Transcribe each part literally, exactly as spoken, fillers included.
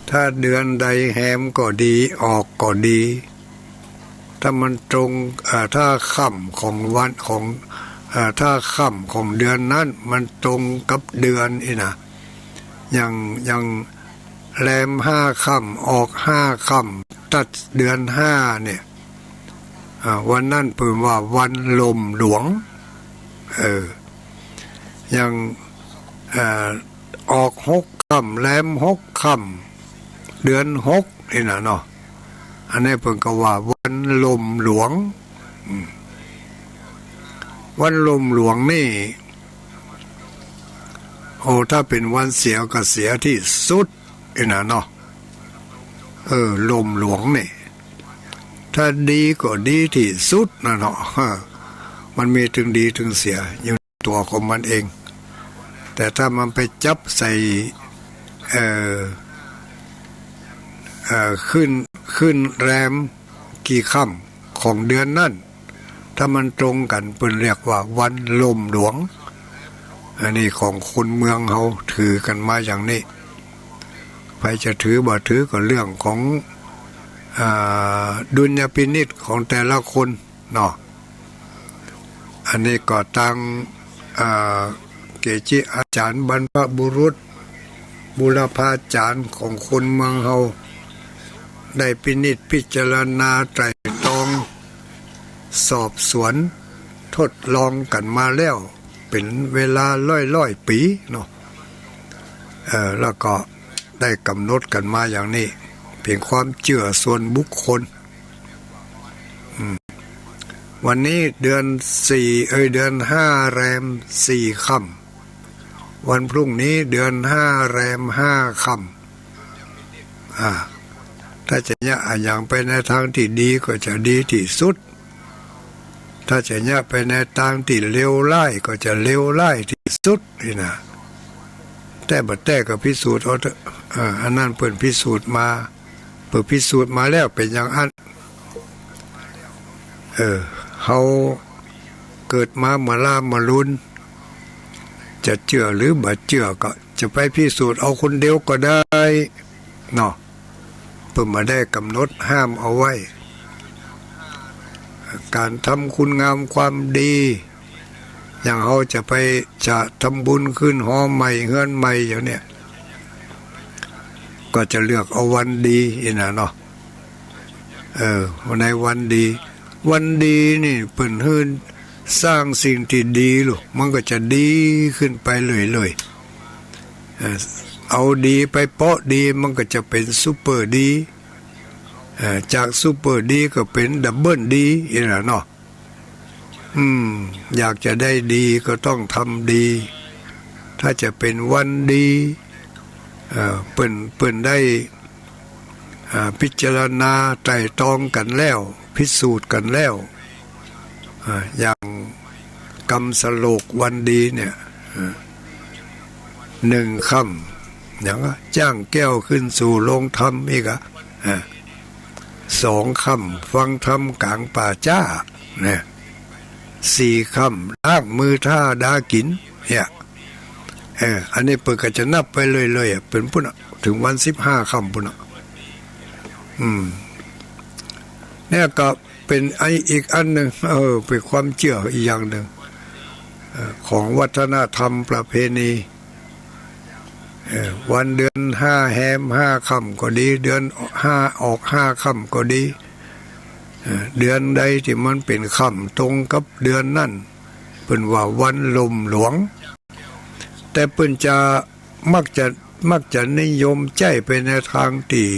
ถ้าเดือนใดแฮมก็ดี ออกก็ดี ถ้ามันตรง เอ่อ ถ้าค่ำของวัน ของ เอ่อ ถ้าค่ำของเดือนนั้นมันตรงกับเดือนอี้นะ อย่าง อย่างแรมห้าค่ำ ออกห้าค่ำ ตัดเดือนห้าเนี่ย อ่า วันนั้นเปิ้นว่าวันลมหลวง เออ อย่าง เอ่อ ออกหกค่ำ แรมหกค่ำ เดือนหกนี่นะเนาะ อันนี้เปิ้นก็ว่าวันลมหลวง อืม วันลมหลวงนี่ โอ้ ถ้าเป๋นวันเสียก็เสียตี้สุดนี่นะเนาะ เออ ลมหลวงนี่ ถ้าดีก็ดีตี้สุดนะเนาะ เออ มันมีตึงดีตึงเสียอยู่ในตั๋วของมันเอง แต่ถ้ามันไปจับใส่ เอ่อ เอ่อ ขึ้น ขึ้นแรมกี่ค่ำของเดือนนั้น ถ้ามันตรงกั๋นเปิ้นเรียกว่าวันลมหลวง อันนี้ของคนเมืองเฮาถือกั๋นมาอย่างนี้ ใผจะถือบ่ถือก็เรื่องของ อ่า ดุลยพินิจของแต่ละคนเนาะ อันนี้ก็ตาง อ่า เกจิอาจ๋ารย์บรรพบุรุษ บูรพาจ๋ารย์ของคนเมืองเฮา ได้พินิจพิจารณาไตร่ตรอง สอบสวน ทดลองกั๋นมาแล้ว เป๋นเวลาร้อยๆ ปี๋เนาะ เออ แล้วก็ได้ก๋ำหนดกั๋นมาอย่างนี้ เป๋นความเจื้อส่วนบุคคล อืม วันนี้เดือนสี่ เอ้ย เดือนห้าแรมสี่ค่ำ วันพรุ่งนี้เดือนห้าแรมห้าค่ำ อ่า ถ้าจะเยียะอะหยังไปในตางตี้ดีก็จะดีตี้สุด ถ้าจะเยียะไปในตางตี้เลวร้ายก็จะเลวร้ายตี้สุดนี่นะ แต่บ่แต่ก็พิสูจน์เอาเต๊อะ อ่า อันนั้นเปิ้นพิสูจน์มา เปิ้นพิสูจน์มาแล้วเป๋นอย่างอั้น เออ เฮาเกิดมาเมื่อล้าเมื่อลุน จะเจื้อหรือบ่เจื้อก็จะไปพิสูจน์เอาคนเดียวก็ได้เนาะ เปิ้นบ่ได้ก๋ำหนดห้ามเอาไว้ ก๋านทำคุณงามความดี อย่างเฮาจะไป จะทำบุญขึ้นหอใหม่เฮือนใหม่อย่างเนี้ย ก็จะเลือกเอาวันดีอี้นะเนาะ เออ ในวันดี วันดีนี่เปิ้นหื้อสร้างสิ่งตี้ดีลูก มันก็จะดีขึ้นไปเรื่อยๆ เออ เอาดีไปเปาะดี มันก็จะเป๋นซูเปอร์ดี เออ จากซูเปอร์ดีก็เป๋นดับเบิลดีอี้นะเนาะ อืม อยากจะได้ดีก็ต้องทำดี ถ้าจะเป๋นวันดี เอ่อ เปิ้น เปิ้นได้ อ่า พิจารณาไตร่ตรองกั๋นแล้ว พิสูจน์กั๋นแล้ว อ่า อย่างกำสโลกวันดีเนี่ย อ่า หนึ่งค่ำ อย่างว่าจ้างแก้วขึ้นสู่โรงธรรมอีกอะ อ่า สองค่ำฟังธรรมก๋างป่าจ๊า นะ สี่ค่ำล้างมือถ้าดากิ๋น เนี่ย เออ อันนี้เปิ้นก็จะนับไปเรื่อยๆ อะ เป๋นปู้นอะ เถิงวันสิบห้าค่ำปู้นอะ อืม เนี่ยก็เป๋นไอ้อีกอันนึ่ง เออ เป๋นความเจื้ออีกอย่างนึ่ง เออ ของวัฒนธรรมประเพณี เออ วันเดือนห้าแฮมห้าค่ำก็ดี เดือนห้าออกห้าค่ำก็ดี เออ เดือนใดตี้มันเป๋นค่ำตรงกับเดือนนั้น เปิ้นว่าวันลมหลวง แต่เปิ้นจะ มักจะ มักจะนิยมใจ๊ไปในตางตี้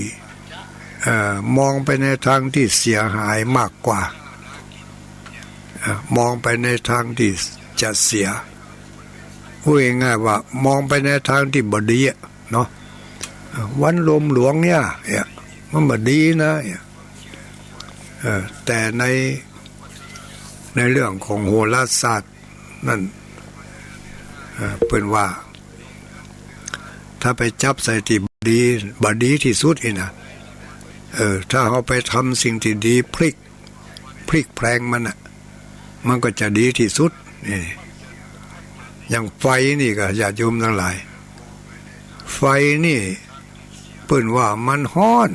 เอ่อ มองไปในตางตี้เสียหายมากกว่า เอ่อ มองไปในตางตี้จะเสีย พูดง่ายๆ ว่ามองไปในตางตี้บ่ดีอะเนาะ เอ่อ วันลมหลวงเนี่ย เนี่ย มันบ่ดีนะ เนี่ย เอ่อ แต่ใน ในเรื่องของโหราศาสตร์ นั่น เอ่อ เปิ้นว่า ถ้าไปจับใส่ตี้บ่ดี บ่ดีตี้สุดอี้นะ เออ ถ้าเฮาไปทำสิ่งตี้ดีพลิก พลิกแพลงมันน่ะ มันก็จะดีตี้สุด นี่ อย่างไฟนี่ก็ญาติโยมตังหลาย ไฟนี่ ปิ้นว่ามันฮ้อน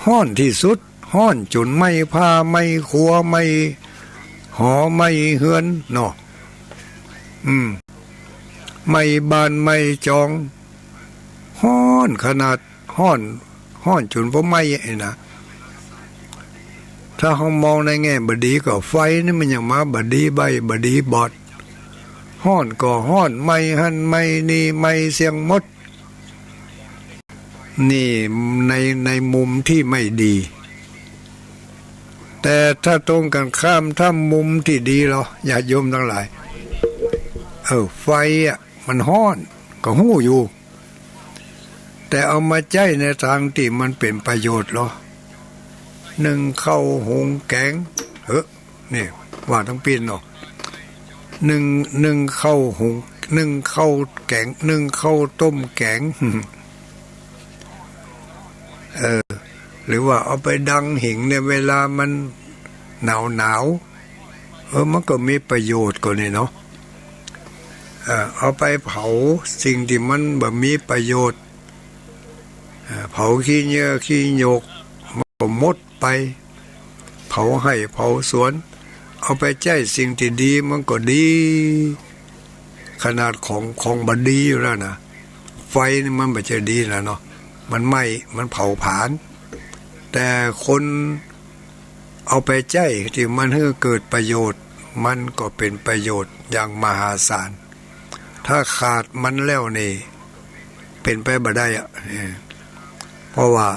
ฮ้อนตี้สุด ฮ้อนจ๋นไหม้ผ้า ไหม้ครัว ไหม้หอ ไหม้เฮือนเนาะ อืม ไหม้บ้าน ไหม้จอง ฮ้อนขนาด ฮ้อน ฮ้อนจ๋นบ่ไหม้ไอ้นะ ถ้าเฮามองในแง่บ่ดีก็ไฟนี่มันยังมาบ่ดีใบ้บ่ดีบอด ฮ้อนก็ฮ้อน ไหม้หั้นไหม้นี่ ไหม้เสี้ยงหมด นี่ใน ในมุมตี้ไม่ดี แต่ถ้าตรงกันข้าม ถ้ามุมตี้ดีลอ ญาติโยมตังหลาย เออ ไฟอะมันฮ้อน ก็ฮู้อยู่ แต่เอามาใจ๊ในตางตี้มันเป๋นประโยชน์ลอ นึ่งข้าวหุงแก๋ง เฮ้อ นี่ว่าตังปิ้นเนาะ นึ่ง นึ่งข้าวหุง นึ่งข้าวแก๋ง นึ่งข้าวต้มแก๋ง เออ หรือว่าเอาไปดังหิ้งในเวลามันหนาวๆ เออ มันก็มีประโยชน์กว่านี่เนาะ เออ เอาไปเผาสิ่งตี้มันบ่มีประโยชน์ เออ เผาขี้เยื่อขี้หยก มันก็หมดไป เผาไฮ่เผาสวน เอาไปใจ๊สิ่งตี้ดี มันก็ดี ขนาดของ ของบ่ดีอยู่แล้วนะ ไฟนี่มันบ่ใจ้ดีนะเนาะ มันไหม้ มันเผาผลาญ แต่คนเอาไปใจ๊ตี้มันหื้อเกิดประโยชน์ มันก็เป๋นประโยชน์อย่างมหาศาล ถ้าขาดมันแล้วนี่ เป๋นไปบ่ได้อะ เออ เพราะว่า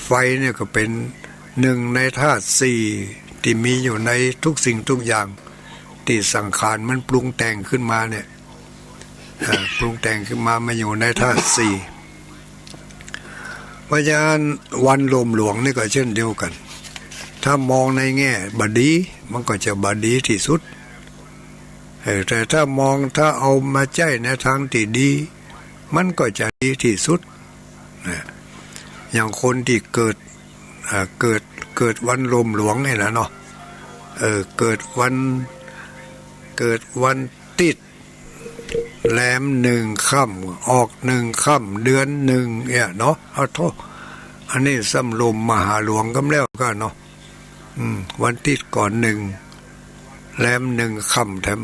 ไฟเนี่ยก็เป๋นหนึ่งในธาตุสี่ตี้มีอยู่ในทุกสิ่งทุกอย่าง ตี้สังขารมันปรุงแต่งขึ้นมาเนี่ย เอ่อ ปรุงแต่งขึ้นมา มาอยู่ในธาตุสี่ เพราะฉะนั้นวันลมหลวงนี่ก็เช่นเดียวกั๋น ถ้ามองในแง่บ่ดี มันก็จะบ่ดีตี้สุด เออ แต่ถ้ามอง ถ้าเอามาใจ๊ในตางตี้ดี มันก็จะดีตี้สุดนะ อย่างคนตี้เกิด อ่า เกิด เกิดวันลมหลวงนี่นะเนาะ เออ เกิดวัน เกิดวันติ๊ด แรมหนึ่งค่ำ ออกหนึ่งค่ำ เดือนหนึ่งเนี่ยเนาะ เอาโธ่ อันนี้ซ้ำลมมหาหลวงกำแล้วกั๋นเนาะ อืม วันติ๊ดก่อนหนึ่ง แรมหนึ่งค่ำแถม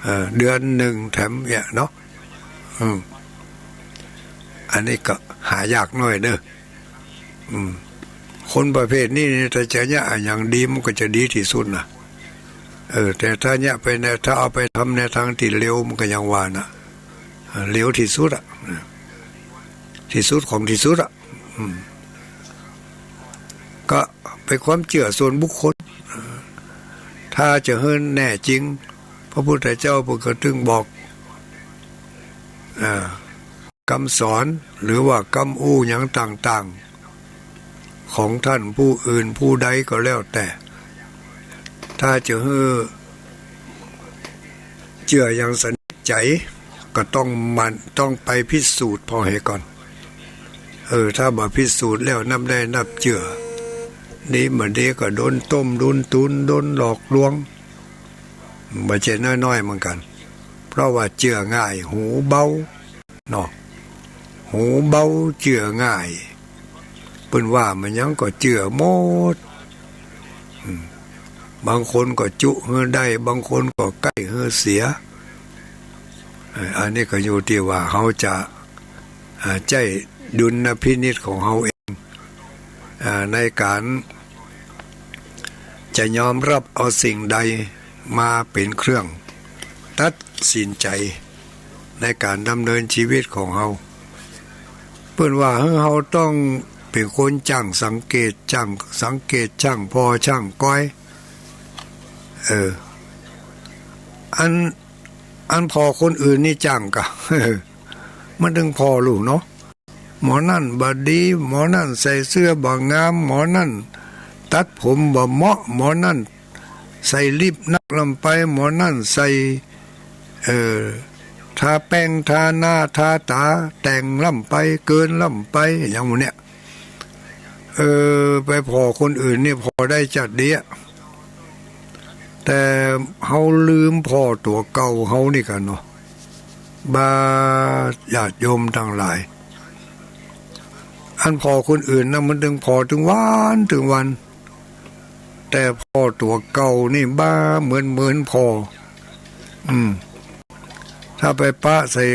เอ่อ เดือนหนึ่งแถมเนี่ยเนาะ อืม อันนี้ก็หายากหน้อยเด้อ อืม คนประเภทนี้นี่ ถ้าจะเยียะอะหยังดี มันก็จะดีตี้สุดนะ เออ แต่ถ้าเยียะไปใน ถ้าเอาไปทำในตางตี้เลว มันก็อย่างว่านะ เอ่อ เลวตี้สุดอะ ตี้สุดของตี้สุดอะ อืม ก็เป๋นความเจื้อส่วนบุคคล ถ้าจะหื้อแน่จริง พระพุทธเจ้าเปิ้นก็ตึงบอก อ่า กำสอน หรือว่ากำอู้หยังต่างๆ ของต้านผู้อื่นผู้ใดก็แล้วแต่ ถ้าจะหื้อเจื้ออย่างสนิทใจ๋ ก็ต้องหมั่น ต้องไปพิสูจน์ผ่อหื้อก่อน เออ ถ้าบ่พิสูจน์แล้วนับได้นับเจื้อ ดีบ่ดีก็โดนต้ม โดนตุน โดนหลอกลวง บ่ใจ้น้อยๆ เหมือนกั๋น เพราะว่าเจื้อง่าย หูเบา เนาะ หูเบาเจื้อง่าย เปิ้นว่ามาหยังก็เจื้อหมด อืม บางคนก็จุหื้อได้ บางคนก็ใก้หื้อเสีย เอ่อ อันนี้ก็อยู่ตี้ว่าเฮาจะ อ่า ใจ๊ดุลพินิจของเฮาเอง อ่า ในก๋านจะยอมรับเอาสิ่งใดมาเป๋นเครื่องตัดสินใจ๋ในก๋านดำเนินชีวิตของเฮา เปิ้นว่าหื้อเฮาต้องเป๋นคนจ้างสังเกต จ้างสังเกต จ้างผ่อ จ้างก้อย เออ อัน อันผ่อคนอื่นนี่จ้างก่ะ มันตึงผ่อลู่เนาะ หมอนั่นบ่ดี หมอนั่นใส่เสื้อบ่งาม หมอนั่นตัดผมบ่เหมาะ หมอนั่นใส่ลิปนักล้ำไป หมอนั่นใส่ เอ่อ ทาแป้ง ทาหน้า ทาต๋า แต่งล้ำไป เกินล้ำไป อย่างหมู่เนี่ย เออ ไปผ่อคนอื่นนี่ผ่อได้จัดเดียะ แต่เฮาลืมผ่อตั๋วเก่าเฮานี่ก่ะเนาะ บ่าญาติโยมตังหลาย อันผ่อคนอื่นนะมันตึงผ่อตึงวันตึงวัน แต่ผ่อตั๋วเก่านี่บ่าเหมือนเหมือนผ่อ อืม ถ้าไปปะใส่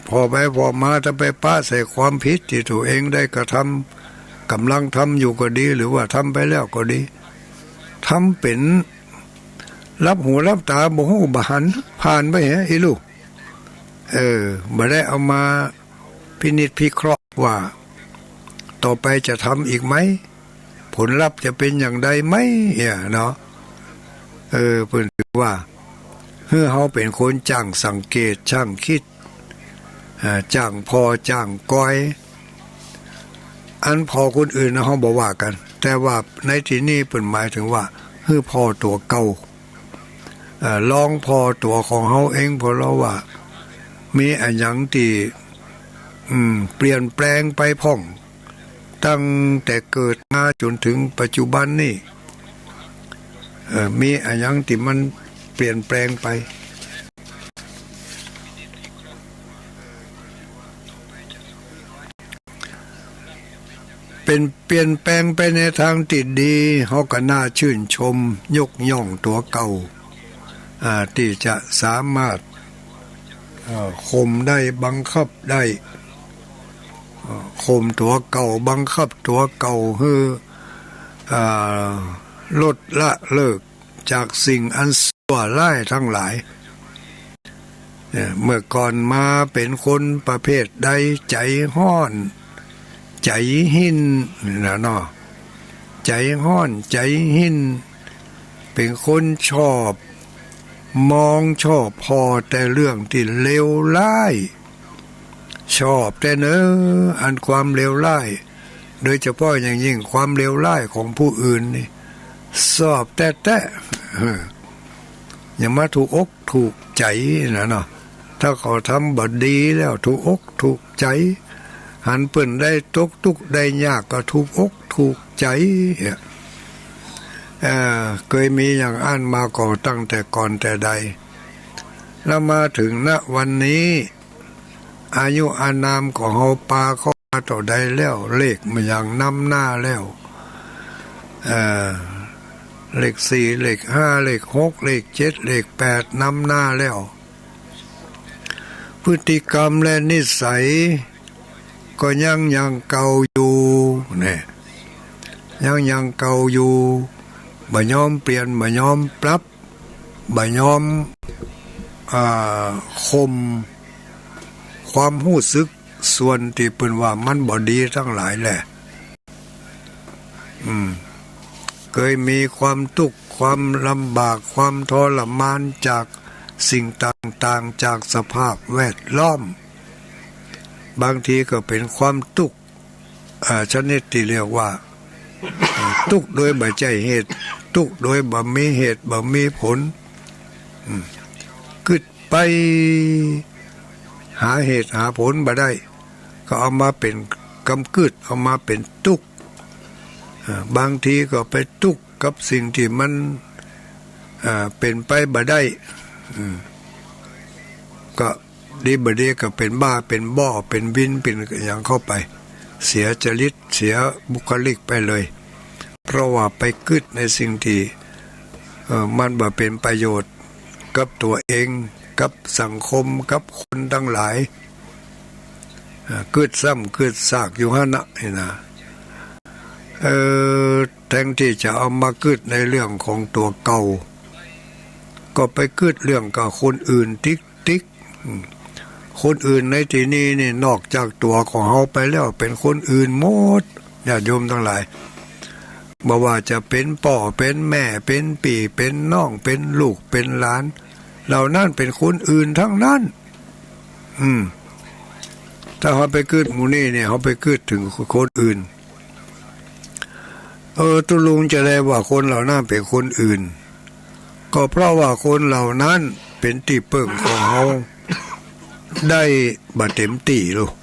ผ่อไปผ่อมา ถ้าไปปะใส่ความผิดตี้ตั๋วเองได้กระทำ ก่ำลังทำอยู่ก็ดี หรือว่าทำไปแล้วก็ดี ทำเป๋นหลับหูหลับต๋า บ่ฮู้บ่หัน ผ่านไปเหีย อีลูก เออ บ่ได้เอามาพินิจพิเคราะห์ว่า ต่อไปจะทำอีกไหม ผลลัพธ์จะเป๋นอย่างใดไหม เนี่ยเนาะ เออ เปิ้นถือว่า หื้อเฮาเป๋นคนจ้างสังเกต จ้างกึ๊ด อ่า จ้างผ่อ จ้างกอย อันผ่อคนอื่นนะ เฮาบ่ว่ากั๋น แต่ว่าในตี้นี่เปิ้นหมายถึงว่า หื้อผ่อตั๋วเก่า เอ่อ ลองผ่อตั๋วของเฮาเอง ผ่อลองว่า มีอะหยังตี้ อืม เปลี่ยนแปลงไปพ่อง ตั้งแต่เกิดมาจ๋นเถิงปัจจุบันนี่ เอ่อ มีอะหยังตี้มันเปลี่ยนแปลงไป เป๋นเปลี่ยนแปลงไปในตางตี้ดี เฮาก็น่าจื้นชม ยกย่องตั๋วเก่า อ่า ตี้จะสามารถ เอ่อ ข่มได้ บังคับได้ เอ่อ ข่มตั๋วเก่า บังคับตั๋วเก่า หื้อ อ่า ลดละเลิกจากสิ่งอันซั่วร้ายตังหลาย เนี่ย เมื่อก่อนมาเป๋นคนประเภทใด ใจ๋ฮ้อน ใจ๋หิ้น นี่นะเนาะ ใจ๋ฮ้อน ใจ๋หิ้น เป๋นคนชอบมอง ชอบผ่อแต่เรื่องตี้เลวร้าย ชอบแต่เนาะ อันความเลวร้าย โดยเฉพาะอย่างยิ่งความเลวร้ายของผู้อื่นนี่ ชอบแต๊ๆ เออ อย่ามาถูกอกถูกใจ๋นะเนาะ ถ้าเขาทำบ่ดีแล้วถูกอกถูกใจ๋ หันเปิ้นได้ตกตุ๊กข์ได้ยากก็ถูกอกถูกใจ๋ เอ่อ เกยมีอย่างอั้นมาก็ตั้งแต่ก่อนแต่ใด แล้วมาเถิง ณ วันนี้ อายุอานามของเฮาปาเข้ามาเต้าใดแล้ว เลขมาอย่างนำหน้าแล้ว เอ่อ เลขสี่ เลขห้า เลขหก เลขเจ็ด เลขแปด นำหน้าแล้ว พฤติกรรมและนิสัยก็ยังอย่างเก่าอยู่ เนี่ย ยังอย่างเก่าอยู่ บ่ยอมเปลี่ยน บ่ยอมปรับ บ่ยอม อ่า ข่มความฮู้สึกส่วนตี้เปิ้นว่ามันบ่ดีตังหลายแหละ อืม เกยมีความตุ๊กข์ ความลำบาก ความทรมานจากสิ่งต่างๆ จากสภาพแวดล้อม บางทีก็เป๋นความตุ๊กข์ อ่า ชนิดตี้เรียกว่า ตุ๊กข์โดยบ่ใจ้เหตุ ตุ๊กข์โดยบ่มีเหตุบ่มีผล อืม กึ๊ดไป หาเหตุหาผลบ่ได้ ก็เอามาเป๋นกำกึ๊ด เอามาเป๋นตุ๊กข์ อ่า บางทีก็ไปตุ๊กข์กับสิ่งตี้มัน อ่า เป๋นไปบ่ได้ อืม ก็ดีบ่ดีก็เป๋นบ้า เป๋นบ้อ เป๋นวิน เป๋นอะหยังเข้าไป เสียจริต เสียบุคลิกไปเลย เพราะว่าไปกึ๊ดในสิ่งตี้ เอ่อ มันบ่เป๋นประโยชน์กับตั๋วเอง กับสังคม กับคนตังหลาย อ่า กึ๊ดซ้ำกึ๊ดซากอยู่หั้นนะ นี่นะ เอ่อ แทนตี้จะเอามากึ๊ดในเรื่องของตั๋วเก่า ก็ไปกึ๊ดเรื่องกับคนอื่นติ๊กๆ อืม คนอื่นในตี้นี้นี่ นอกจากตั๋วของเฮาไปแล้ว เป๋นคนอื่นหมด ญาติโยมตังหลาย บ่ว่าจะเป๋นป้อ เป๋นแม่ เป๋นปี้ เป๋นน้อง เป๋นลูก เป๋นหลาน เหล่านั้นเป๋นคนอื่นตังนั้น อืม ถ้าเฮาไปกึ๊ดหมู่นี้เนี่ย เฮาไปกึ๊ดเถิงคนอื่น เออ ตุ๊ลุงจะได้ว่าคนเหล่านั้นเป๋นคนอื่น ก็เพราะว่าคนเหล่านั้นเป๋นตี้เปิ้งของเฮาได้บ่เต๋มตี้ลูก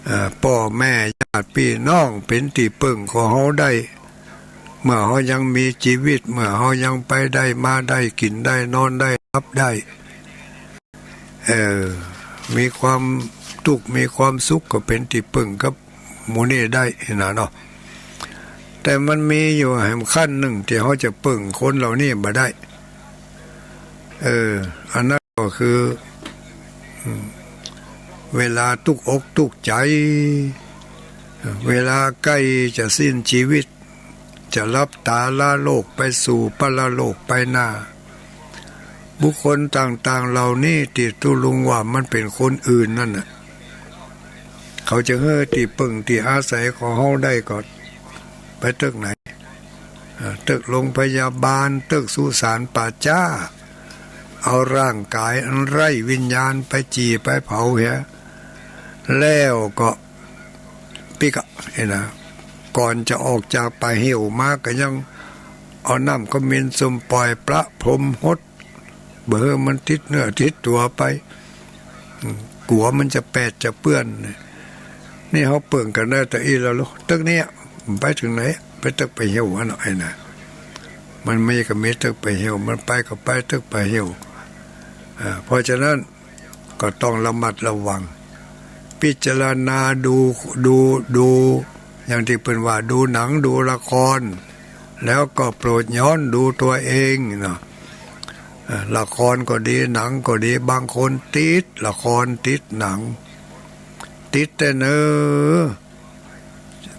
อ่า ป้อแม่ญาติปี้น้องเป๋นตี้เปิ้งของเฮาได้ เมื่อเฮายังมีจีวิต เมื่อเฮายังไปได้มาได้ กิ๋นได้ นอนได้ หลับได้ เออ มีความตุ๊กข์ มีความสุข ก็เป๋นตี้เปิ้งกับ หมู่นี้ได้นะเนาะ แต่มันมีอยู่แหมขั้นนึ่งตี้เฮาจะเปิ้งคนเหล่านี้บ่ได้ เออ อันนั้นก็คือ อืม เวลาตุ๊กอกตุ๊กใจ๋ เวลาใก้จะสิ้นจีวิต จะหลับต๋าละโลกไปสู่ปรโลกไปหน้า บุคคลต่างๆ เหล่านี้ตี้ตุ๊ลุงว่ามันเป๋นคนอื่นนั่นน่ะ เขาจะหื้อตี้เปิ้งตี้อาศัยของเฮาได้ก็ไปตึกไหน เอ่อ ตึกโรงพยาบาล ตึกสุสานป่าจ๊า เอาร่างก๋ายอันไร้วิญญาณไปจี่ไปเผาเหีย แล้วก็ปิ๊กอะ เห็นนะ ก่อนจะออกจากป่าเหี่ยวมาก็ยังเอาน้ำขมิ้นส้มป่อยประพรมหด บ่หื้อมันติดเนื้อติดตั๋วไป อืม กั๋วมันจะแปดจะเปื้อน นี่เฮาเปิ้งกั๋นได้ตะอี้แล้วลูก ตึกเนี้ย ไปเถิงไหน ไปตึกป่าเหี่ยวอันนั้นไอ้น่ะ มันมีก็มีตึกป่าเหี่ยว มันไปก็ไปตึกป่าเหี่ยว อ่า เพราะฉะนั้น ก็ต้องระมัดระวัง พิจารณาดู ดู ดู อย่างตี้เปิ้นว่าดูหนังดูละคร แล้วก็โปรดย้อนดูตั๋วเองเนาะ เอ่อ ละครก็ดี หนังก็ดี บางคนติดละครติดหนัง ติดแต๊เน่อ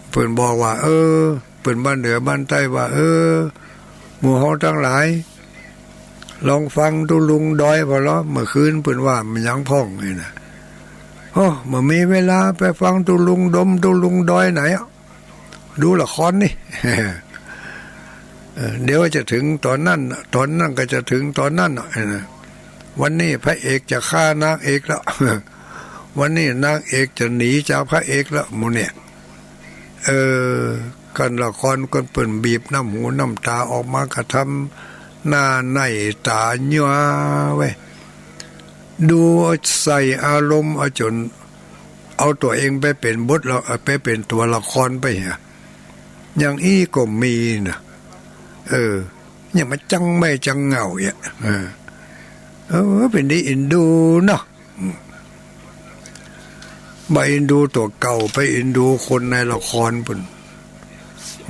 เปิ้นบอกว่า เออ เปิ้นบ้านเหนือบ้านใต้ว่า เออ หมู่เฮาตังหลาย ลองฟังตุ๊ลุงดอยผ่อลอ เมื่อคืนเปิ้นว่ามันหยังพ่องนี่นะ โอ้ บ่มีเวลาไปฟังตุ๊ลุงดมตุ๊ลุงดอยไหนอะ ดูละครนี่ เออ เดี๋ยวจะเถิงต๋อนนั้นน่ะ ต๋อนนั้นก็จะเถิงต๋อนนั้นน่ะ เออ วันนี้พระเอกจะฆ่านางเอกแล้ว วันนี้นางเอกจะหนีจากพระเอกแล้ว หมู่เนี่ย เออ กั๋นละครกั๋นเปิ้นบีบน้ำหูน้ำต๋าออกมากระทำหน้าไหนต๋ายั้วเว้ย ดูใส่อารมณ์เอาจ๋น เอาตั๋วเองไปเป๋นบทละ เอ่อ ไปเป๋นตั๋วละครไปเหีย อย่างอี้ก็มีน่ะ เออ เนี่ยมันจังไม่จังเหงาเนี่ย เออ เออ เป๋นดีเอ็นดูเนาะ อืม บ่เอ็นดูตั๋วเก่า ไปเอ็นดูคนในละครปุ้น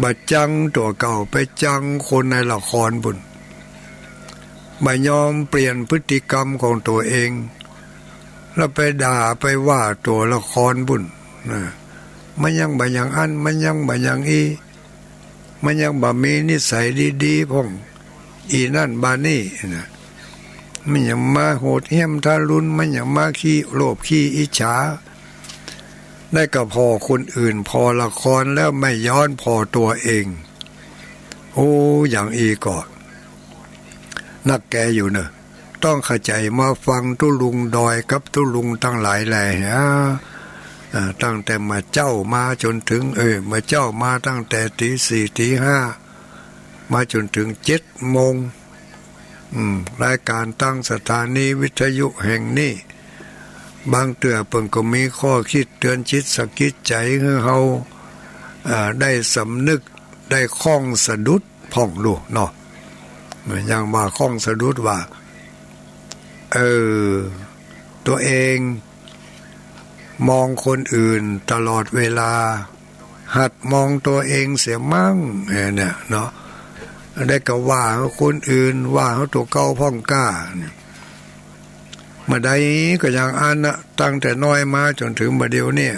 บ่จังตั๋วเก่า ไปจังคนในละครปุ้น บ่ยอมเปลี่ยนพฤติกรรมของตั๋วเอง แล้วไปด่าไปว่าตั๋วละครปุ้นนะ มันยังบ่อย่างอั้น มันยังบ่อย่างอี้ มันยังบ่มีนิสัยดีๆ พ่อง อี่นั่นบ่านี่นะ มันยังมาโหดเหี้ยมทารุณ มันยังมาขี้โลภขี้อิจฉา ได้ก็ผ่อคนอื่นผ่อละครแล้วไม่ย้อนผ่อตั๋วเอง โอ้ อย่างอี้ก็นักแก่อยู่เนอะ ต้องเข้าใจ๋มาฟังตุ๊ลุงดอยกับตุ๊ลุงตังหลายแลเหีย อ่า ตั้งแต่เมื่อเจ๊ามาจ๋นเถิง เอ้ย เมื่อเจ๊ามาตั้งแต่ตี๋สี่ตี๋ห้า มาจ๋นเถิงเจ็ดโมง อืม รายก๋านตางสถานีวิทยุแห่งนี้ บางเตื้อเปิ้นก็มีข้อคิดเตื๋อนจิตสะกิดใจ๋หื้อเฮา อ่า ได้สำนึก ได้ข้องสะดุดพ่องลูกเนาะ อย่างว่าข้องสะดุดว่า เออ ตั๋วเองมองคนอื่นตลอดเวลา หัดมองตั๋วเองเสียมั่ง เออ เนี่ยเนาะ ได้ก็ว่าหื้อคนอื่น ว่าหื้อตั๋วเก่าพ่องก้าเนี่ย บ่าใดก็อย่างอั้นนะ ตั้งแต่น้อยมาจ๋นเถิงบ่าเดี่ยวเนี่ย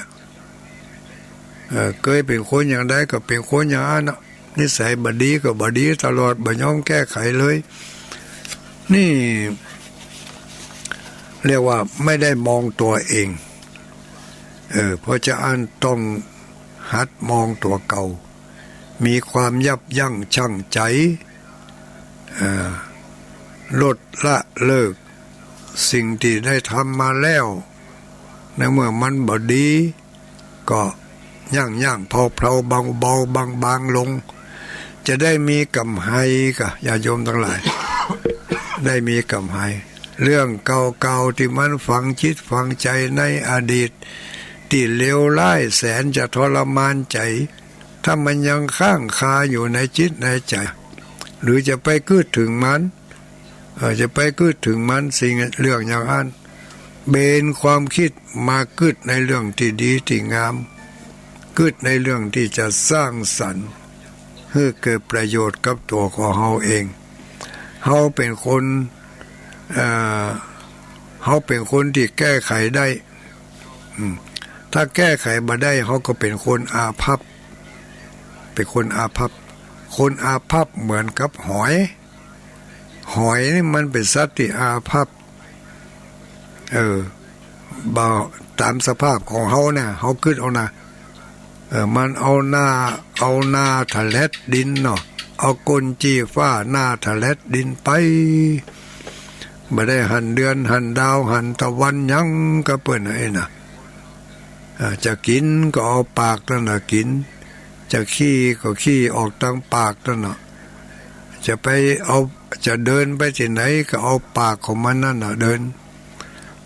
เอ่อ เกยเป๋นคนอย่างใดก็เป๋นคนอย่างอั้นน่ะ นิสัยบ่ดีก็บ่ดีตลอด บ่ยอมแก้ไขเลย นี่เรียกว่าไม่ได้มองตั๋วเอง เออ เพราะจะอั้นต้องหัดมองตั๋วเก่า มีความยับยั้งชั่งใจ๋ เอ่อ ลดละเลิกสิ่งตี้ได้ทำมาแล้ว ในเมื่อมันบ่ดี ก็ยั้งๆ เพลาๆ เบาๆ บางๆ ลง จะได้มีก่ำไฮก่ะ ญาติโยมตังหลาย ได้มีก่ำไฮ เรื่องเก่าๆ ตี้มันฝังจิตฝังใจ๋ในอดีต ตี้เลวร้ายแสนจะทรมานใจ๋ ถ้ามันยังค้างคาอยู่ในจิตในใจ๋ หรือจะไปกึ๊ดเถิงมัน เอ่อ จะไปกึ๊ดเถิงมัน สิ่ง เรื่องอย่างอั้น เบนความคิดมากึ๊ดในเรื่องตี้ดีตี้งาม กึ๊ดในเรื่องตี้จะสร้างสรรค์หื้อเกิดประโยชน์กับตั๋วของเฮาเอง เฮาเป๋นคน เอ่อ เฮาเป๋นคนตี้แก้ไขได้ อืม ถ้าแก้ไขบ่ได้ เฮาก็เป๋นคนอาภัพ เป๋นคนอาภัพ คนอาภัพเหมือนกับหอย หอยนี่มันเป๋นสัตว์ตี้อาภัพ เออ บ่า ต๋ามสภาพของเฮาเนี่ย เฮากึ๊ดเอานะ เออ มันเอาหน้า เอาหน้าถะแหลดดินเนาะ เอาก้นจี้ฟ้า หน้าถะแหลดดินไป บ่ได้หันเดือน หันดาว หันตะวันหยังกับเปิ้นไอ้น่ะ อ่า จะกิ๋นก็เอาปากนั่นน่ะกิ๋น จะขี้ก็ขี้ออกตางปากนั่นน่ะ จะไปเอา จะเดินไปตี้ไหนก็เอาปากของมันนั่นน่ะเดิน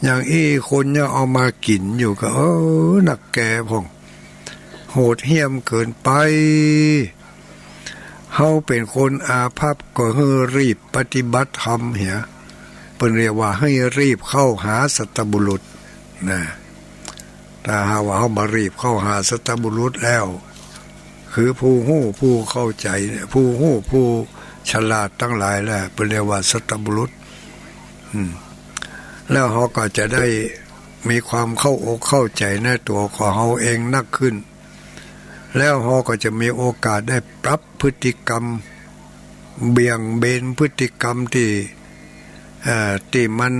อย่างอี้คนยังเอามากิ๋นอยู่ก็ เออ นักแก่พ่อง โหดเหี้ยมเกินไป เฮาเป๋นคนอาภัพก็หื้อรีบปฏิบัติธรรมเหีย เปิ้นเรียกว่าหื้อรีบเข้าหาสัตบุรุษนะ ถ้าหากว่าเฮาบ่รีบเข้าหาสัตบุรุษแล้ว คือผู้ฮู้ผู้เข้าใจ๋ ผู้ฮู้ผู้ฉลาดตังหลายแล้ว เปิ้นเรียกว่าสัตบุรุษ อืม แล้วเฮาก็จะได้มีความเข้าอกเข้าใจ๋ในตั๋วของเฮาเองนักขึ้น แล้วเฮาก็จะมีโอกาสได้ปรับพฤติกรรม เบี่ยงเบนพฤติกรรมตี้ เอ่อ ตี้มัน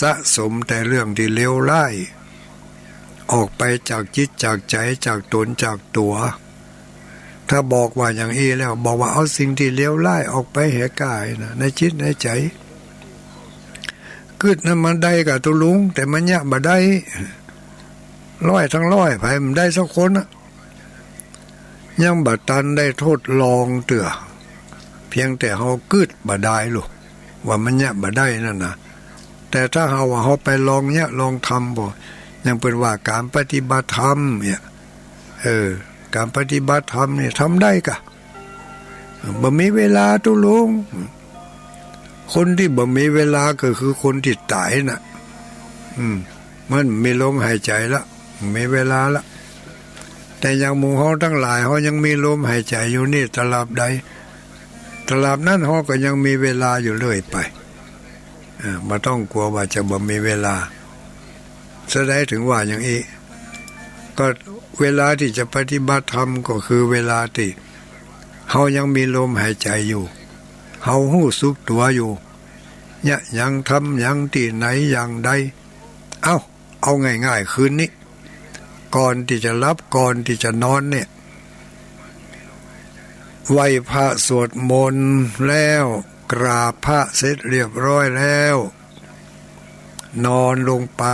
สะสมแต่เรื่องตี้เลวร้าย ออกไปจากจิตจากใจ๋ จากต๋นจากตั๋ว ถ้าบอกว่าอย่างอี้แล้ว บอกว่าเอาสิ่งตี้เลวร้ายออกไปเหียก้านะ ในจิตในใจ๋ กึ๊ดนั้นมันได้ก่าตุ๊ลุง แต่มันเยียะบ่ได้ ร้อยตังร้อย ใผบ่ได้สักคนอะ ยังบ่ตันได้ทดลองเตื้อ เพียงแต่เฮากึ๊ดบ่ได้ลูก ว่ามันเยียะบ่ได้นั่นนะ แต่ถ้าหากว่าเฮาไปลองเยียะลองทำบ่ อย่างเปิ้นว่าก๋านปฏิบัติธรรมเนี่ย เออ ก๋านปฏิบัติธรรมเนี่ยทำได้ก่า บ่มีเวลาตุ๊ลุง คนตี้บ่มีเวลาก็คือคนตี้ต๋ายน่ะ อืม มันมีลมหายใจ๋ละ มีเวลาละ แต่อย่างหมู่เฮาตังหลาย เฮายังมีลมหายใจ๋อยู่นี่ตราบใด ตราบนั้นเฮาก็ยังมีเวลาอยู่เรื่อยไป เออ บ่ต้องกั๋วว่าจะบ่มีเวลา สะใดถึงว่าอย่างอี้ ก็เวลาตี้จะปฏิบัติธรรมก็คือเวลาตี้เฮายังมีลมหายใจ๋อยู่ เฮาฮู้สึกตั๋วอยู่ เยียะหยังทำหยังตี้ไหนอย่างใด เอ้า เอาง่ายๆ คืนนี้ ก่อนตี้จะหลับ ก่อนตี้จะนอนเนี่ย ไหว้พระสวดมนต์แล้ว กราบพระเสร็จเรียบร้อยแล้ว นอนลงไป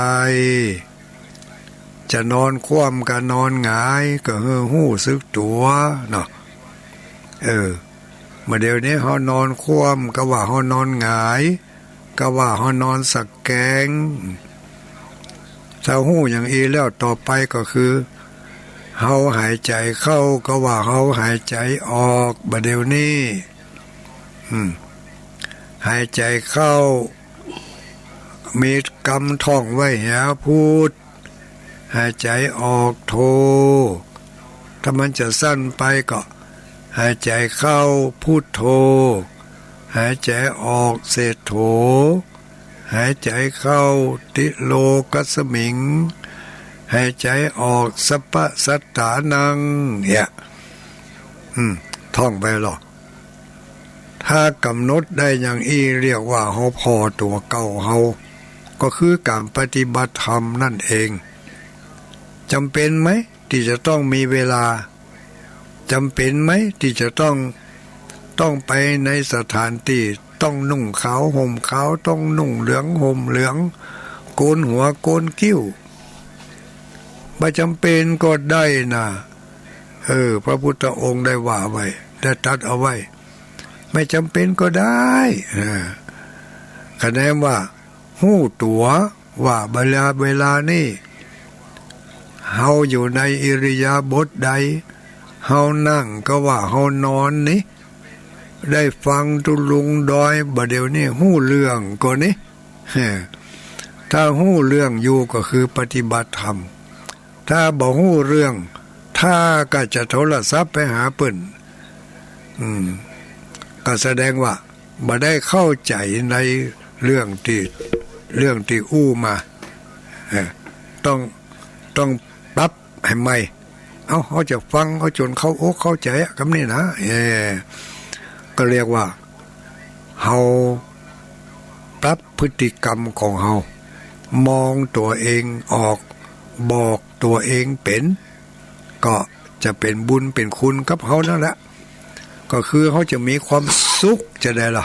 จะนอนคว่ำก็นอนหงาย ก็หื้อฮู้สึกตั๋วเนาะ เออ บ่าเดี๋ยวนี้เฮานอนคว่ำ ก็ว่าเฮานอนหงาย ก็ว่าเฮานอนสะแกง ถ้าฮู้อย่างอี้แล้ว ต่อไปก็คือ เฮาหายใจ๋เข้า ก็ว่าเฮาหายใจ๋ออก บ่าเดี๋ยวนี้ อืม หายใจ๋เข้า มีกำท่องไว้เหีย พุทธ หายใจ๋ออก โธ ถ้ามันจะสั้นไปก็ หายใจ๋เข้า พุทโธ หายใจ๋ออก เศโธ หายใจ๋เข้า ติโลกัสมิง หายใจ๋ออก สัพพสัตตานัง เนี่ย อืม ท่องไปลอ ถ้ากำหนดได้อย่างอี้ เรียกว่าเฮาผ่อตั๋วเก่าเฮา ก็คือก๋านปฏิบัติธรรมนั่นเอง จ๋ำเป๋นไหมตี้จะต้องมีเวลา จ๋ำเป๋นไหมตี้จะต้อง ต้องไปในสถานตี้ ต้องนุ่งขาวห่มขาว ต้องนุ่งเหลืองห่มเหลือง โกนหัวโกนคิ้ว บ่จ๋ำเป๋นก็ได้นะ เออ พระพุทธองค์ได้ว่าไว้ ได้ตรัสเอาไว้ ไม่จ๋ำเป๋นก็ได้ เออ คะแนนว่า ฮู้ตั๋วว่าเวลา เวลานี้ เฮาอยู่ในอิริยาบถใด เฮานั่งก็ว่าเฮานอนนี่ ได้ฟังตุ๊ลุงดอย บ่าเดี๋ยวนี้ฮู้เรื่องก่อนี่ ถ้าฮู้เรื่องอยู่ก็คือปฏิบัติธรรม ถ้าบ่ฮู้เรื่อง ถ้าก็จะโทรศัพท์ไปหาเปิ้น อืม ก็แสดงว่าบ่ได้เข้าใจ๋ในเรื่องตี้ เรื่องตี้อู้มา เออ ต้อง ต้องปรับหื้อใหม่ เอ้า เฮาจะฟัง เฮาจ๋นเข้าอกเข้าใจ๋อะ กำนี้นะ เออ ก็เรียกว่า เฮาปรับพฤติกรรมของเฮา มองตั๋วเองออก บอกตั๋วเองเป๋น ก็จะเป๋นบุญเป๋นคุณกับเฮานั่นแหละ ก็คือเฮาจะมีความสุข จะใดล่ะ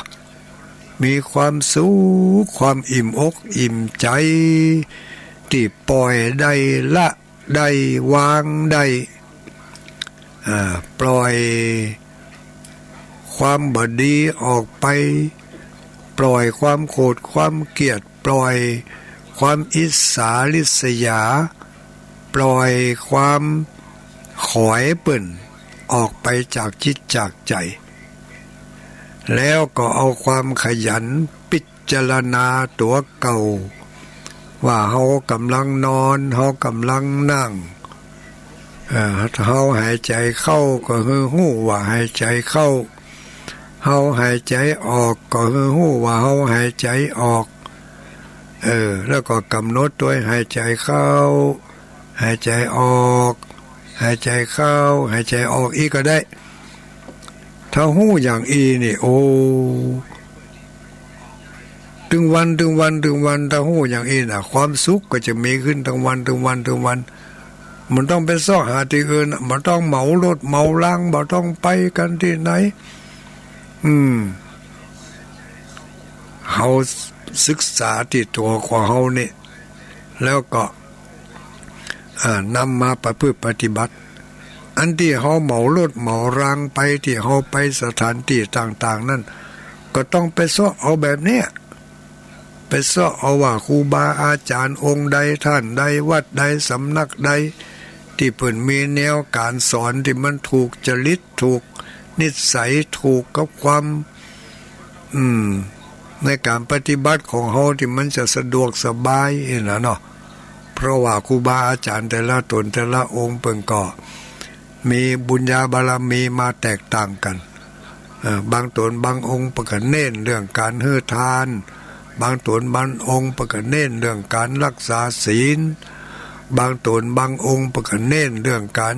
มีความสุข ความอิ่มอกอิ่มใจ๋ ตี้ปล่อยได้ ละได้ วางได้ อ่า ปล่อยความบ่ดีออกไป ปล่อยความโขดความเกลียด ปล่อยความอิจฉาริษยา ปล่อยความขอยเปิ้นออกไปจากจิตจากใจ๋ แล้วก็เอาความขยันปิจารณาตั๋วเก่า ว่าเฮากำลังนอน เฮากำลังนั่ง เอ่อ เฮาหายใจ๋เข้าก็หื้อฮู้ว่าหายใจ๋เข้า เฮาหายใจ๋ออกก็หื้อฮู้ว่าเฮาหายใจ๋ออก เออ แล้วก็กำหนดตวยหายใจ๋เข้า หายใจ๋ออก หายใจ๋เข้า หายใจ๋ออกอีกก็ได้ ถ้าฮู้อย่างอี้นี่ โอ้ ตึงวัน ตึงวัน ตึงวัน ถ้าฮู้อย่างอี้น่ะ ความสุขก็จะมีขึ้นตึงวัน ตึงวัน ตึงวัน บ่ต้องไปเซาะหาตี้อื่นน่ะ บ่ต้องเหมารถเหมาราง บ่ต้องไปกั๋นตี้ไหน อืม เฮาศึกษาตี้ตั๋วของเฮานี่ แล้วก็ อ่า นำมาประพฤติปฏิบัติ อันตี้เฮารถเหมารางไป ตี้เฮาไปสถานตี้ต่างๆ นั้น ก็ต้องไปเซาะเอาแบบเนี้ย ไปเซาะเอาว่าครูบาอาจ๋ารย์องค์ใด ท่านใด วัดใด สำนักใด ตี้เปิ้นมีแนวก๋านสอนตี้มันถูกจริต ถูกนิสัย ถูกกับความ อืม ในก๋านปฏิบัติของเฮาตี้มันจะสะดวกสบายอี้นะเนาะ เพราะว่าครูบาอาจ๋ารย์แต่ละต๋นแต่ละองค์เปิ้นก็มีบุญญาบารมีมาแตกต่างกั๋น เอ่อ บางต๋นบางองค์เปิ้นก็เน้นเรื่องก๋านหื้อทาน บางต๋นบางองค์เปิ้นก็เน้นเรื่องก๋านรักษาศีล บางต๋นบางองค์เปิ้นก็เน้นเรื่องก๋าน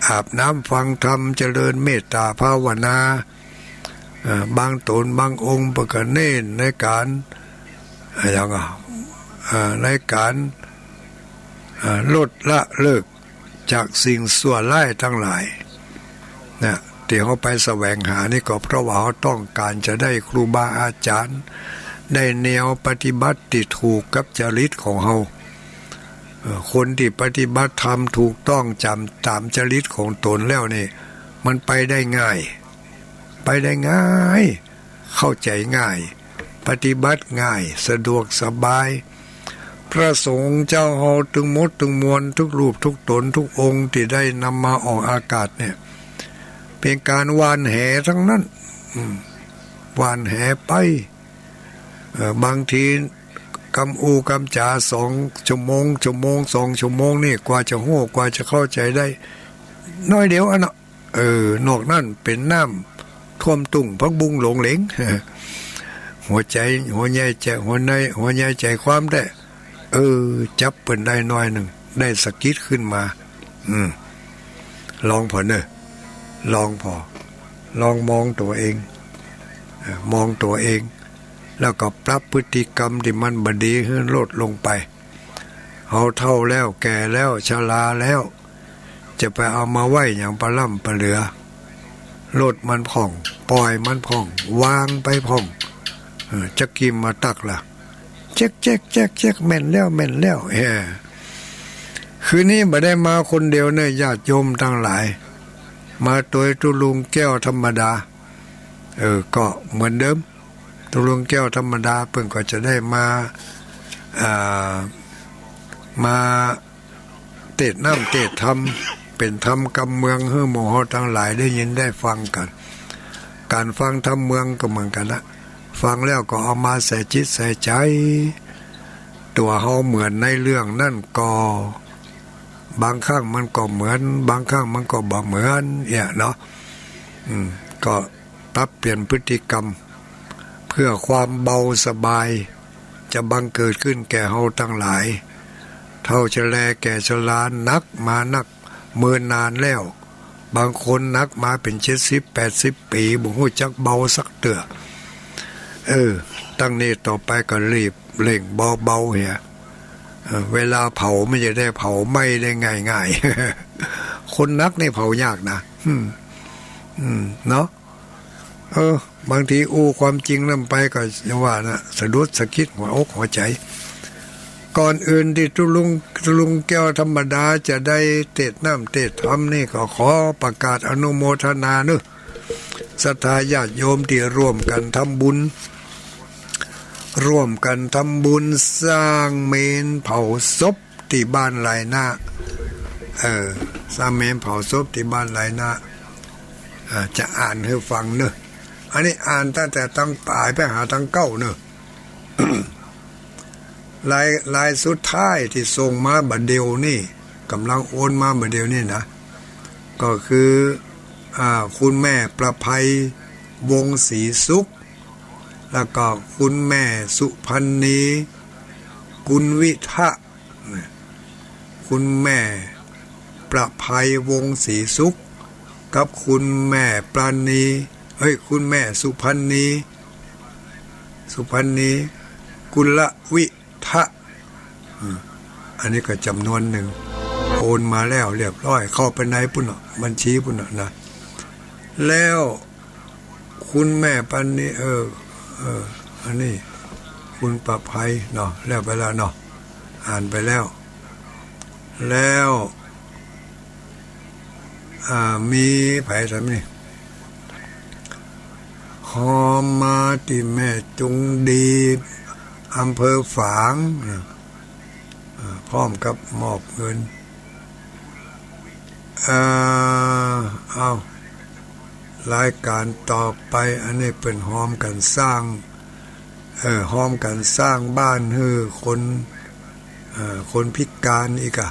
อาบน้ำฟังธรรม เจริญเมตตาภาวนา เอ่อ บางต๋นบางองค์เปิ้นก็เน้นในก๋าน เอ่อ อย่าง เอ่อ ในก๋าน เอ่อ ลดละเลิกจากสิ่งชั่วร้ายตังหลาย นะ ตี้เฮาไปแสวงหานี่ก็เพราะว่าเฮาต้องก๋านจะได้ครูบาอาจ๋ารย์ ได้แนวปฏิบัติตี้ถูกกับจริตของเฮา เอ่อ คนตี้ปฏิบัติธรรมถูกต้องจ๋ำ ต๋ามจริตของต๋นแล้วนี่ มันไปได้ง่าย ไปได้ง่าย เข้าใจ๋ง่าย ปฏิบัติง่าย สะดวกสบาย พระสงฆ์เจ้าเฮาตึงหมดตึงมวล ทุกรูปทุกต๋นทุกองค์ตี้ได้นำมาออกอากาศเนี่ย เป๋นก๋านหว่านแหตังนั้น อืม หว่านแหไป เอ่อ บางทีกำอู้กำจ๋าสองชั่วโมง ชั่วโมง สองชั่วโมงนี่ กว่าจะฮู้ กว่าจะเข้าใจ๋ได้ น้อยเดียวอันน่ะ เออ นอกนั้นเป๋นน้ำท่วมตุ้งผักบุ้งหลงเหลง หัวใจ๋ หัวใยใจ๋ หัวใน หัวใยใจ๋ความแต๊ เออ จับเปิ้นได้น้อยนึ่ง ได้สะกิดขึ้นมา อืม ลองผ่อเน่อ ลองผ่อ ลองมองตั๋วเอง เออ มองตั๋วเอง แล้วก็ปรับพฤติกรรมตี้มันบ่ดีหื้อลดลงไป เฮาเฒ่าแล้ว แก่แล้ว ชราแล้ว จะไปเอามาไว้หยังปะล้ำปะเหลือ ลดมันพ่อง ปล่อยมันพ่อง วางไปพ่อง เออ จักกี้มาตักละ แจ๊ก แจ๊ก แจ๊ก แจ๊ก แม่นแล้ว แม่นแล้ว เออ คืนนี้บ่ได้มาคนเดียวเน่อ ญาติโยมตังหลาย มาตวยตุ๊ลุงแก้วธรรมดา เออ ก็เหมือนเดิม ตุ๊ลุงแก้วธรรมดาเปิ้นก็จะได้มา อ่า มาเตสน์น้ำเตสน์ธรรม เป๋นธรรมกำเมืองหื้อหมู่เฮาตังหลายได้ยินได้ฟังกั๋น ก๋านฟังธรรมเมืองก็เหมือนกั๋นนะ ฟังแล้วก็เอามาใส่จิตใส่ใจ๋ ตั๋วเฮาเหมือนในเรื่องนั้นก็ บางครั้งมันก็เหมือน บางครั้งมันก็บ่เหมือนเนี่ยเนาะ อืม ก็ปรับเปลี่ยนพฤติกรรม เพื่อความเบาสบาย จะบังเกิดขึ้นแก่เฮาตังหลาย เฒ่าชะแลแก่ชรานักมานักเมินนานแล้ว บางคนนักมาเป๋นเจ็ดสิบแปดสิบปี๋ บ่ฮู้จักเบาสักเตื้อ เออ ตั้งนี้ต่อไปก็รีบเร่งเบาๆ เหีย เออ เวลาเผามันจะได้เผาไหม้ได้ง่ายๆ คนนักนี่เผายากนะ อืม อืม เนาะ เออ บางทีอู้ความจริงนั้นไปก็อย่างว่านะ สะดุดสะกิดหัวอกหัวใจ๋ ก่อนอื่นตี้ตุ๊ลุง ตุ๊ลุงแก้วธรรมดาจะได้เตสน์น้ำเตสน์ธรรมนี่ก็ขอประกาศอนุโมทนาเนาะ ศรัทธาญาติโยมตี้ร่วมกั๋นทำบุญ ร่วมกั๋นทำบุญสร้างเมรุเผาศพตี้บ้านลายนา เออ สร้างเมรุเผาศพตี้บ้านลายนา อ่า จะอ่านหื้อฟังเนาะ อันนี้อ่านตั้งแต่ตังป๋ายไปหาตังเก๊าเนาะ ลาย ลายสุดท้ายตี้ส่งมาบ่าเดี่ยวนี่ ก่ำลังโอนมาบ่าเดี่ยวนี่นะ ก็คือ อ่า คุณแม่ประไพ วงศ์ศรีสุข แล้วก็คุณแม่สุพรรณี กุลวิทะ คุณแม่ประไพ วงศ์ศรีสุข กับคุณแม่ปราณี เอ้ย คุณแม่สุพรรณี สุพรรณี กุลวิทะ อืม อันนี้ก็จ๋ำนวนนึ่ง โอนมาแล้วเรียบร้อย เข้าไปในปุ้นเนาะ บัญชีปุ้นเนาะนะ แล้วคุณแม่ปราณี เออ เออ อันนี้คุณประไพเนาะ แล้วไปแล้วเนาะ อ่านไปแล้ว แล้ว อ่า มีใผซ้ำนี่ ฮอมมาตี้แม่จงดี อำเภอฝาง อ่า อ่า พร้อมกับมอบเงิน อ่า เอา รายการต่อไป อันนี้เปิ้นฮอมกั๋นสร้าง เออ ฮอมกั๋นสร้างบ้านหื้อคน เออ คนพิการอีกอะ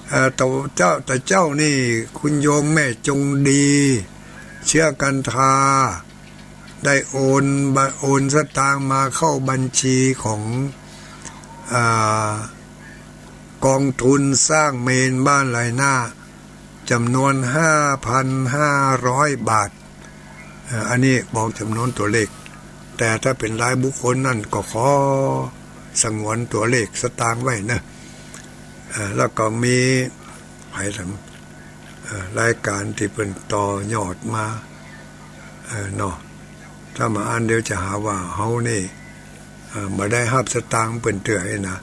เออ ตะเจ้า ตะเจ้านี่ คุณโยมแม่จงดี เชื้อกันทา ได้โอนบะ โอนสตางค์มาเข้าบัญชีของ อ่า กองทุนสร้างเมรุบ้านลายนา จ๋ำนวนห้าพันห้าร้อยบาท เอ่อ อันนี้บอกจ๋ำนวนตั๋วเลข แต่ถ้าเป๋นรายบุคคลนั้นก็ขอสงวนตั๋วเลขสตางค์ไว้เนาะ เอ่อ แล้วก็มี ไผถาม เอ่อ รายการตี้เปิ้นต่อยอดมา เอ่อ เนาะ ถ้าบ่อ่านเดี๋ยวจะหาว่าเฮานี่ เอ่อ บ่ได้ฮับสตางค์เปิ้นเตื้อนะ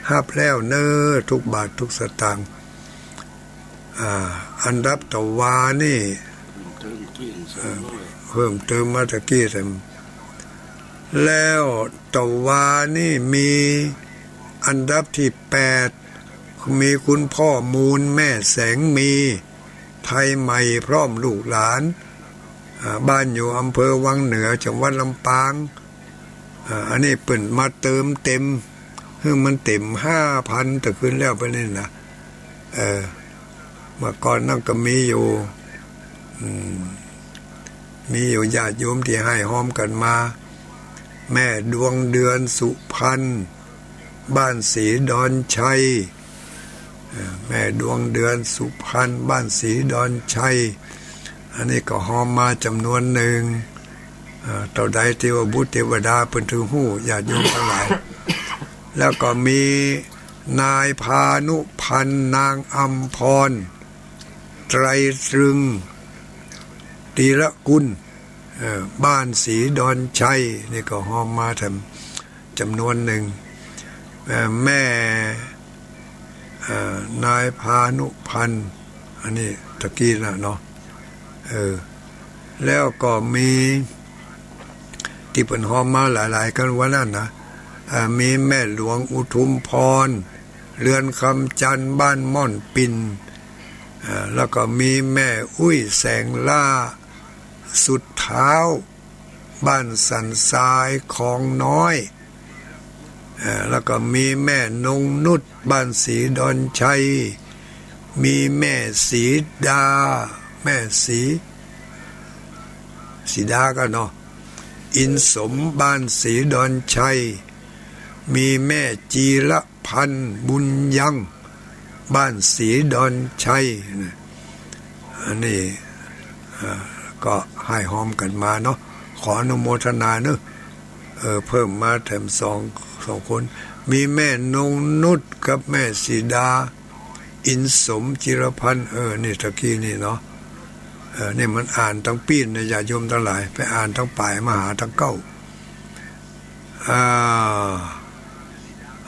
ฮับแล้วเน้อ ทุกบาททุกสตางค์ อ่า อันดับตะวานี่ เอ่อ เพิ่มเติมมาตะกี้ แต่ แล้วตะวานี่มีอันดับตี้แปด มีคุณพ่อมูล แม่แสงมี ไทยใหม่ พร้อมลูกหลาน อ่า บ้านอยู่อำเภอวังเหนือ จังหวัดลำปาง อ่า อันนี้เปิ้นมาเติมเต็ม หื้อมันเต็มห้าพัน ตะกึ๊ดแล้วไปนี่นะ เออ เมื่อก่อนนั้นก็มีอยู่ อืม มีอยู่ญาติโยมตี้หื้อฮอมกั๋นมา แม่ดวงเดือน สุพรรณ บ้านศรีดอนชัย เอ่อ แม่ดวงเดือน สุพรรณ บ้านศรีดอนชัย อันนี้ก็ฮอมมาจ๋ำนวนนึ่ง เอ่อ เต้าใดตี้ว่าบุตรเตวดาเปิ้นถือฮู้ ญาติโยมตังหลาย แล้วก็มีนายพานุพันธ์ นางอำพร ไตรตรึง ตีระกุล เอ่อ บ้านศรีดอนชัย นี่ก็ฮอมมาแถมจ๋ำนวนนึ่ง เอ่อ แม่ เอ่อ นายพานุพันธ์ อันนี้ตะกี้นะเนาะ เออ แล้วก็มีตี้เปิ้นฮอมมาหลายๆ กั๋นวันนั้นนะ เอ่อ มีแม่หลวงอุทุมพร เรือนคำจันทน์ บ้านม่อนปิ่น เอ่อ แล้วก็มีแม่อุ้ยแสงล่า สุดท้าว บ้านสันทราย คลองน้อย เอ่อ แล้วก็มีแม่นงนุช บ้านศรีดอนชัย มีแม่สีดา แม่สี สีดาก็เนาะ อินสม บ้านสีดอนชัย มีแม่จีรพันธ์ บุญยัง บ้านสีดอนชัยนะ อันนี้ อ่า ก็ให้ฮอมกั๋นมาเนาะ ขออนุโมทนาเนาะ เออ เพิ่มมาแถมสอง สองคน มีแม่นงนุชกับแม่สีดา อินสม จิรพันธ์ เออ นี่ตะกี้นี่เนาะ เออ นี่มันอ่านตังปี้นนะ ญาติโยมตังหลาย ไปอ่านตังป๋ายมาหาตังเก๊า อ่า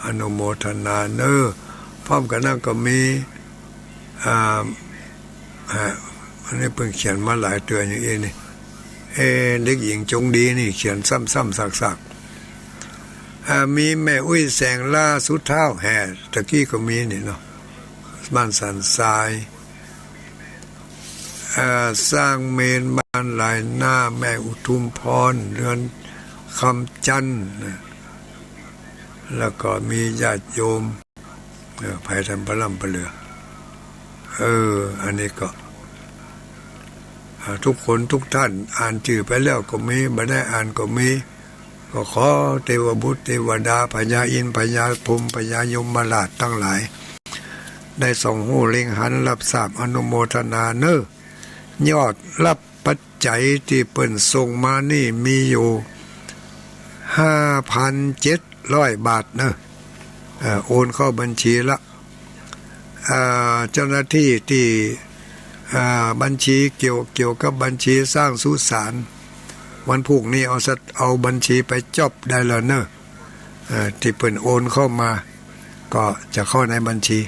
อนุโมทนาเนาะ พร้อมกั๋นนั้นก็มี อ่า ฮะ อันนี้เปิ้นเขียนมาหลายเตื้ออย่างอี้นี่ เอ๊ะ เด็กหญิงจงดีนี่เขียนซ้ำๆ ซากๆ อ่า มีแม่อุ๊ยแสงล่า สุดท้าวแห่ ตะกี้ก็มีนี่เนาะ บ้านสันทราย อ่า สร้างเมนบ้านหลายหน้า แม่อุทุมพร เรือนคำจันทน์นะ แล้วก็มีญาติโยม เออ ไผท่านปะล่ำปะเหลือ เออ อันนี้ก็ อ่า ทุกคนทุกท่าน อ่านจื้อไปแล้วก็มี บ่ได้อ่านก็มี ก็ขอเทวบุตรเทวดา พญาอินทร์ พญาพรหม พญายมราชตังหลาย ได้ส่องฮู้เล็งหัน รับทราบ อนุโมทนาเนาะ ยอดรับปัจจัยตี้เปิ้นส่งมานี่มีอยู่ ห้าพันเจ็ดร้อยบาทเนาะ เอ่อ โอนเข้าบัญชีละ อ่า เจ้าหน้าตี้ตี้ อ่า บัญชีเกี่ยว เกี่ยวกับบัญชีสร้างสุสาน วันพูกนี้เอาสะ เอาบัญชีไปจ๊อบได้แล้วเนาะ เอ่อ ตี้เปิ้นโอนเข้ามา ก็จะเข้าในบัญชี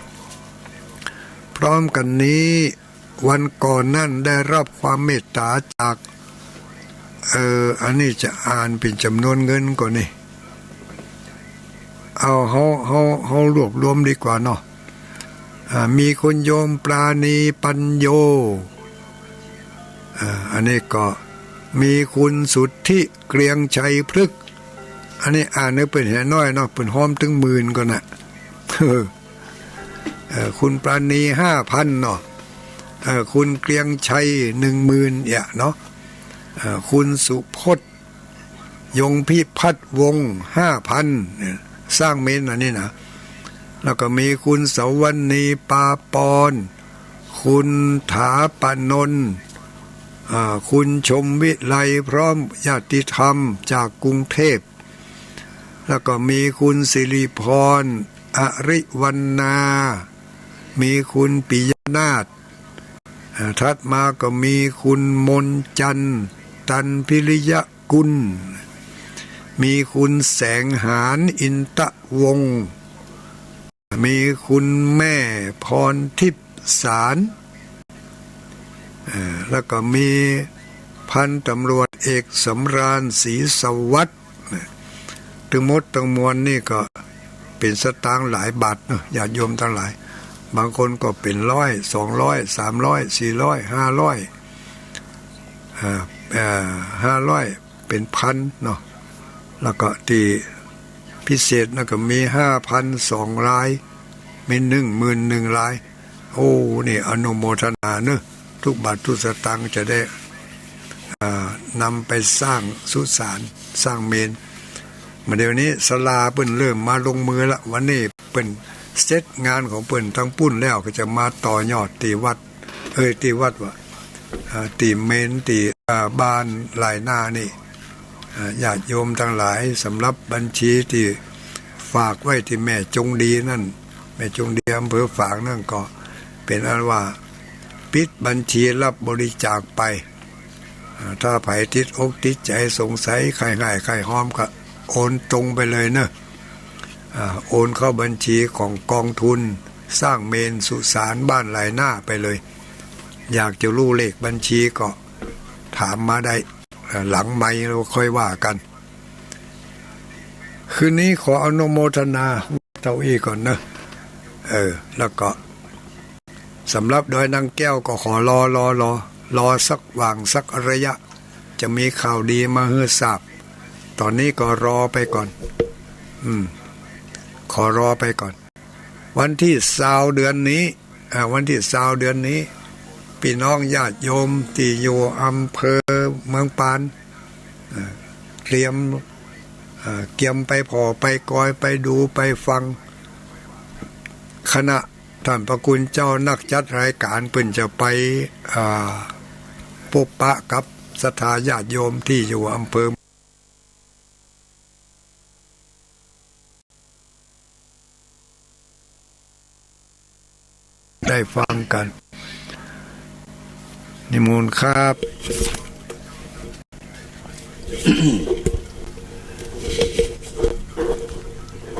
พร้อมกั๋นนี้ วันก่อนนั้นได้รับความเมตต๋าจาก เอ่อ อันนี้จะอ่านเป๋นจ๋ำนวนเงินก่อนนี่ เอา เฮา เฮา เฮารวบรวมดีกว่าเนาะ อ่า มีคุณโยมปราณีปัญโญ อ่า อันนี้ก็มีคุณสุทธิเกรียงชัยพฤกษ์ อันนี้อ่านหื้อเปิ้นเหียน้อยเนาะ เปิ้นฮอมตึงหมื่นก่อนน่ะ เออ เอ่อ คุณปราณี ห้าพันเนาะ เอ่อ คุณเกรียงชัย หนึ่งหมื่น เอี่ยเนาะ เอ่อ คุณสุพจน์ ยงพิพัฒน์วงศ์ ห้าพัน เนี่ย สร้างเมนอันนี้นะ แล้วก็มีคุณสวรรณี ปาปอน คุณถาปนนท์ อ่า คุณชมวิไล พร้อมญาติธรรมจากกรุงเทพ แล้วก็มีคุณสิริพร อริวรรณา มีคุณปิยนาถ อ่า ถัดมาก็มีคุณมนจันทร์ ตันพิริยกุล มีคุณแสงหาน อินตะวงศ์ มีคุณแม่พรทิพย์สาร อ่า แล้วก็มีพันตำรวจเอกสำราญ ศรีสวัสดิ์ ตึงหมดตึงมวลนี่ก็เป๋นสตางค์หลายบาทเนาะ ญาติโยมตังหลาย บางคนก็เป๋นร้อย สองร้อย สามร้อย สี่ร้อย ห้าร้อย อ่า อ่า ห้าร้อย เป๋นพันเนาะ แล้วก็ตี้พิเศษนั่นก็มีห้าพันสองราย มีหนึ่งหมื่นหนึ่งราย โอ้ นี่อนุโมทนาเนาะ ทุกบาททุกสตางค์จะได้ อ่า นำไปสร้างสุสาน สร้างเมน มาเดี๋ยวนี้ศาลาเปิ้นเริ่มมาลงมือละ วันนี้เปิ้นเสร็จงานของเปิ้นตังปุ้นแล้ว ก็จะมาต่อยอดตี้วัด เอ้ย ตี้วัดวะ อ่า ตี้เมน ตี้ อ่า บ้านหลายหน้านี่ อ่า ญาติโยมตังหลาย สำหรับบัญชีตี้ฝากไว้ตี้แม่จงดีนั่น แม่จงดีอำเภอฝางนั่นก็เป๋นอันว่าปิดบัญชีรับบริจาคไป อ่า ถ้าใผติดอกติดใจ๋สงสัย ใค่ฮ้ายใค่ฮอมก็โอนตรงไปเลยเนาะ อ่า โอนเข้าบัญชีของกองทุนสร้างเมนสุสานบ้านหลายหน้าไปเลย อยากจะฮู้เลขบัญชีก็ถามมาได้ อ่า หลังไมค์แล้วค่อยว่ากั๋น คืนนี้ขออนุโมทนาเต้าอี้ก่อนเนาะ เออ แล้วก็ สำหรับดอยนางแก้วก็ขอรอ รอ รอ รอสักหว่างสักระยะ จะมีข่าวดีมาหื้อทราบ ต๋อนนี้ก็รอไปก่อน อืม ขอรอไปก่อน วันตี้ซาวเดือนนี้ อ่า วันตี้ซาวเดือนนี้ ปี้น้องญาติโยมตี้อยู่อำเภอเมืองปาน อ่า เตรียม อ่า เกียมไปผ่อไปกอย ไปดูไปฟัง ขณะต้านพระคุณเจ้านักจัดรายก๋านเปิ้นจะไป อ่า ปบปะกับศรัทธาญาติโยมตี้อยู่อำเภอ ได้ฟังกั๋น นิมนต์ครับ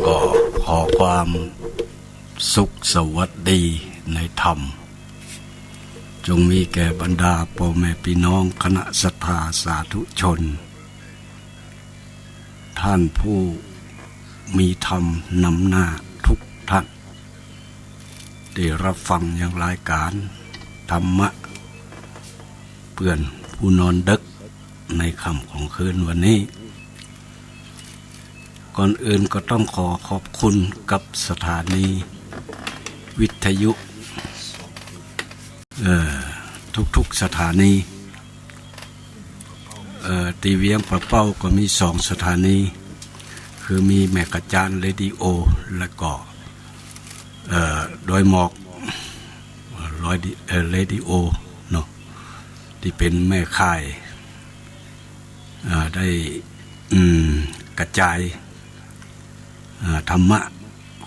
ก็ขอความสุขสวัสดีในธรรม จงมีแก่บรรดาป้อแม่ปี้น้องคณะศรัทธาสาธุชน ท่านผู้มีธรรมนำหน้าทุกท่าน ได้รับฟังยังรายก๋านธรรมะเปื้อนผู้นอนดึกในค่ำของคืนวันนี้ ก่อนอื่นก็ต้องขอขอบคุณกับสถานีวิทยุ เอ่อ ทุกๆ สถานี เอ่อ ตี้เวียงป่าเป้าก็มีสองสถานี คือมีแม่กะจานเรดิโอ แล้วก็ เอ่อ ดอยหมอก เอ่อ ดอย เอ่อ เรดิโอ เนาะ ตี้เป๋นแม่ข่าย เอ่อ ได้ อืม กระจาย อ่า ธรรมะ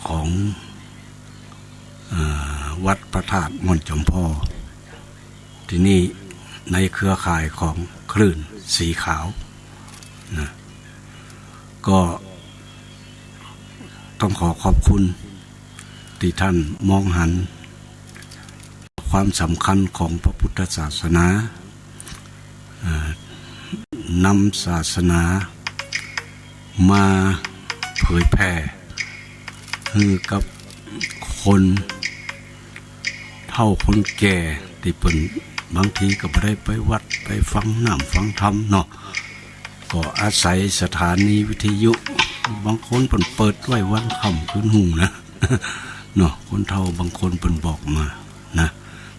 ของ อ่า วัดพระธาตุม่อนจอมพอ ตี้นี่ในเครือข่ายของคลื่นสีขาวนะ ก็ต้องขอขอบคุณตี้ท่านมองหัน ความสำคัญของพระพุทธศาสนา เอ่อ นำศาสนามาเผยแผ่หื้อกับคนเฒ่าคนแก่ตี้เปิ้นบางทีก็บ่ได้ไปวัดไปฟังน้ำฟังธรรมเนาะ ก็อาศัยสถานีวิทยุ บางคนเปิ้นเปิดไว้วันค่ำคืนฮุ่งนะ เนาะ คนเฒ่าบางคนเปิ้นบอกมานะ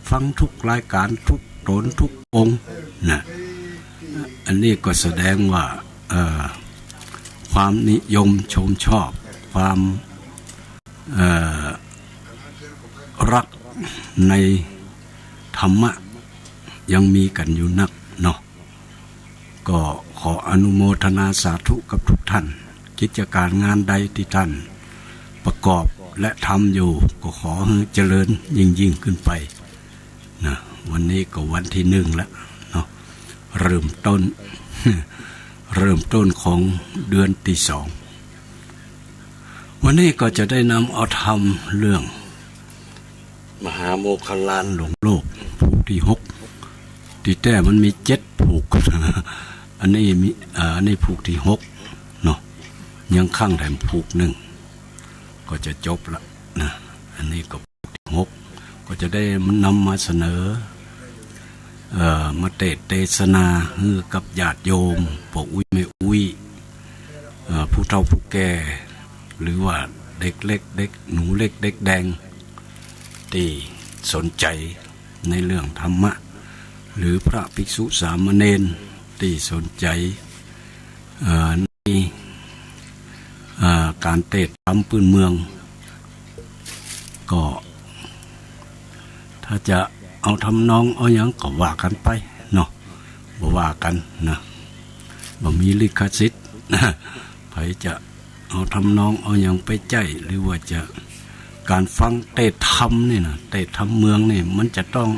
ฟังทุกรายก๋านทุกต๋นทุกองค์นะ อันนี้ก็แสดงว่า เอ่อ ความนิยมชมชอบ ความ เอ่อ รักในธรรมะยังมีกั๋นอยู่นักเนาะ ก็ขออนุโมทนาสาธุกับทุกท่าน กิจก๋านงานใดตี้ท่านประกอบและทำอยู่ ก็ขอหื้อเจริญยิ่งๆ ขึ้นไปนะ วันนี้ก็วันตี้หนึ่งแล้วเนาะ เริ่มต้น เริ่มต้นของเดือนตี้สอง วันนี้ก็จะได้นำเอาธรรมเรื่อง มหาโมคคัลลานหลวงโลก ผูกตี้หก ตี้แต๊มันมีเจ็ดผูก อันนี้มี อ่า อันนี้ผูกตี้หกเนาะ ยังค้างแถมผูกนึ่ง ก็จะจบละนะ อันนี้ก็ผูกตี้หก ก็จะได้นำมาเสนอ เอ่อ มาเตสน์เตสนาหื้อกับญาติโยม ป้ออุ๊ยแม่อุ๊ย เอ่อ ผู้เฒ่าผู้แก่ หรือว่าเด็กเล็กเด็กหนูเล็กเด็กแดง ตี้สนใจ๋ในเรื่องธรรมะ หรือพระภิกษุสามเณรตี้สนใจ๋ เอ่อ ใน เอ่อ ก๋านเตสน์ธรรมปื้นเมือง ก็ ถ้าจะเอาทำนองเอาหยังก็ว่ากั๋นไปเนาะ บ่ว่ากั๋นนะ บ่มีลิขสิทธิ์ ใผจะเอาทำนองเอาหยังไปใจ๊ หรือว่าจะ ก๋านฟังเตสน์ธรรมนี่นะ เตสน์ธรรมเมืองนี่ มันจะต้อง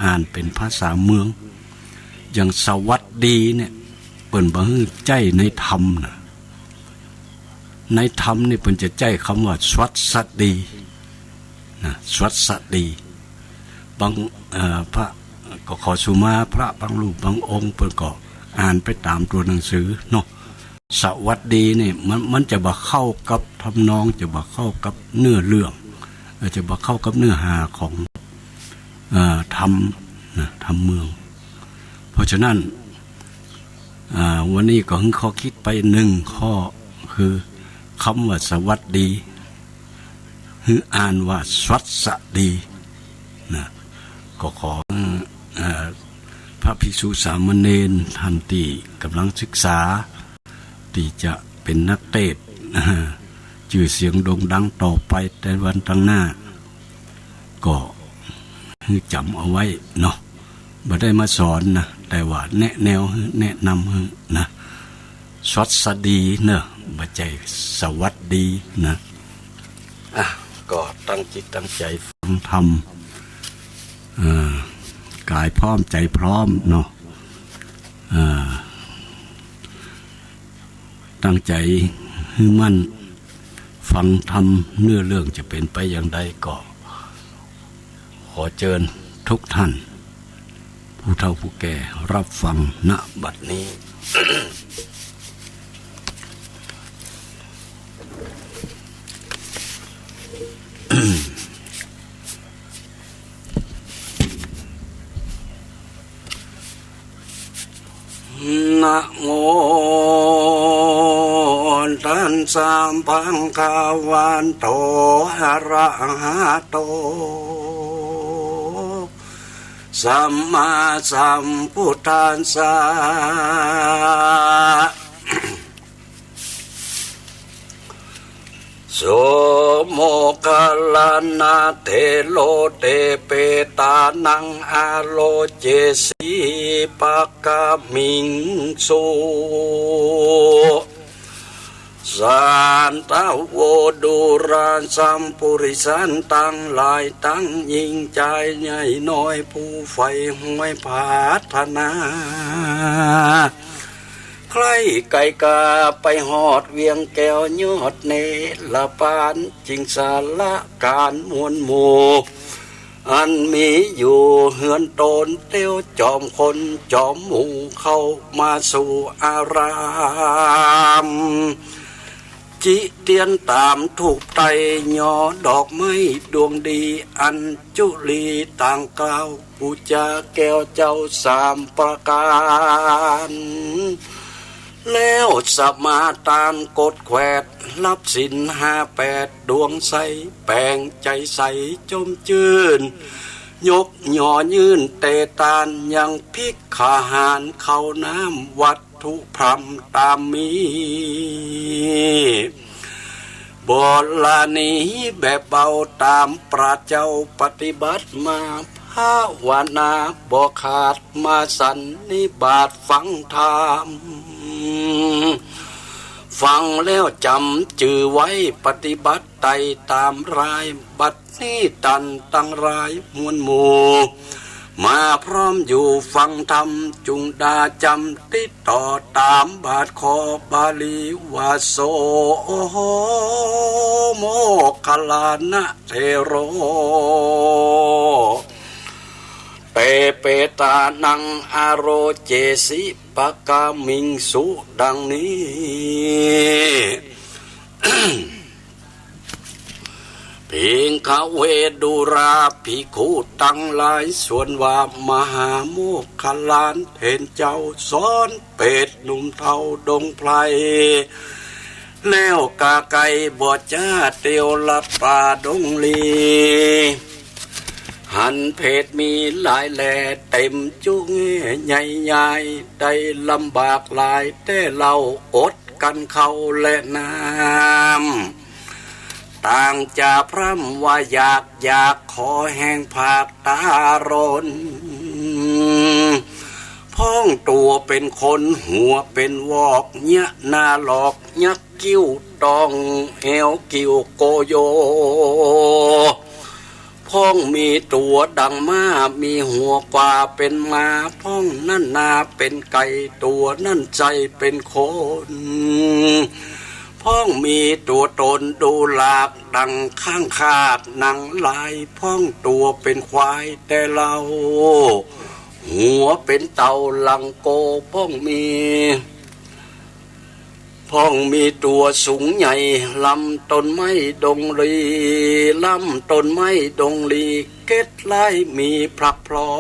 อ่านเป๋นภาษาเมือง อย่างสวัสดีเนี่ย เปิ้นบ่หื้อใจ๊ในธรรมนะ ในธรรมนี่เปิ้นจะใจ๊กำว่าสวัสดีนะ สวัสดี บาง เอ่อ พระ ก็ขอสุมา พระบางรูปบางองค์เปิ้นก็อ่านไปต๋ามตั๋วหนังสือเนาะ สวัสดีนี่มัน มันจะบ่เข้ากับทำนอง จะบ่เข้ากับเนื้อเรื่อง เอ่อ จะบ่เข้ากับเนื้อหาของ เอ่อ ธรรมนะ ธรรมเมือง เพราะฉะนั้น อ่า วันนี้ก็หื้อข้อคิดไปนึ่งข้อ คือกำว่าสวัสดี หื้ออ่านว่าสวัสดี นะ ก็ขอ เอ่อ พระภิกษุสามเณรท่านตี้ก่ำลังศึกษา ตี้จะเป๋นนักเตสน์ จื้อเสียงโด่งดังต่อไปแต่วันตังหน้า ก็หื้อจ๋ำเอาไว้เนาะ บ่ได้มาสอนนะ แต่ว่าแนะแนวหื้อ แนะนำหื้อนะ สวัสดีเนาะ บ่ใจ้สวัสดีนะ อ่ะ ก็ตั้งจิตตั้งใจ๋ฟังธรรม เอ่อ ก๋ายพร้อมใจ๋พร้อมเนาะ เอ่อ ตั้งใจ๋หื้อมั่น ฟังธรรม เนื้อเรื่องจะเป๋นไปอย่างใดก็ ขอเจิญทุกท่าน ผู้เฒ่าผู้แก่ รับฟัง ณ บัดนี้ นะโม ตัสสะ ภะคะวะโต อะระหะโต สัมมาสัมพุทธัสสะ โส โมคคัลลานะ เถโร เต เปตานัง อาโรเจสี ปะกะมิงสุ สันตะโว ดูราสัมปุริสัน ตังหลายตังหญิงจายใหญ่น้อย ผู้ใฝ่หวยผาถนา ใค่ไก่กาไปฮอดเวียงแก้วยอดเนรปาน จึงสละก๋านมวลหมู่ อันมีอยู่เฮือนตน เตียวจอมคนจอมหมู่ เข้ามาสู่อาราม จิเตียนต๋ามธูปไต้ หย่อดอกไม้ดวงดี อัญจุลีต่างกล่าว ปู๋จาแก้วเจ้าสามประก๋าน แล้วสมาตานกดแขวด ฮับศีลห้าแปด ดวงใส แป๋งใจ๋ใส จมจื้น ยกหย่อยื่นเตตาน ยังภิกขาหาร ข้าวน้ำ วัตถุพร่ำต๋ามมี บรณีแบบเบา ต๋ามพระเจ้าปฏิบัติมา ภาวนาบ่ขาด มาสันนิบาตฟังธรรม ฟังแล้วจ๋ำจื้อไว้ ปฏิบัติไต่ต๋ามราย บัดนี้ต้านตังหลายมวลหมู่ มาพร้อมอยู่ฟังธรรม จุ่งดาจ๋ำติดต่อ ต๋ามบาทขอบาลีว่า โส โมคคัลลานะ เถโร เต เปตานัง อาโรเจสิ ปะกะมิงสุ ดังนี้ ภิกขะเว ดูราภิกขุตังหลาย ส่วนว่ามหาโมคคัลลาน เห็นเจ้าสอนเปตหนุ่มเฒ่าดงไพร แล้วกาไก๋บ่จ๊าเตียวลัดป่าดงลี หันเปตมีหลายแล เต๋มจุแง่ใหญ่ยาย ได้ลำบากหลาย แต่เล่าอดกั๋นข้าวและน้ำ ต่างจะพร่ำว่าอยาก อยากขอแฮงผากต๋าร้อน พ่องตั๋วเป๋นคนหัวเป๋นวอก เยียะหน้าหลอก ยักคิ้วต้องแอวกิ่วโกโย พ่องมีตั๋วดังม้า มีหัวกว่าเป๋นม้า พ่องนั้นนาเป๋นไก่ ตั๋วนั้นใจ้เป๋นคน พ่องมีตั๋วต๋นดูหลาก ดังข้างคาดหนังลาย พ่องตั๋วเป๋นควายแต่เล่า หัวเป๋นเต่าหลังโก พ่องมี พ่องมีตั๋วสูงใหญ่ ลำต้นไม้ดงลี ลำต้นไม้ดงลี เกล็ดลายมีพลักพลอ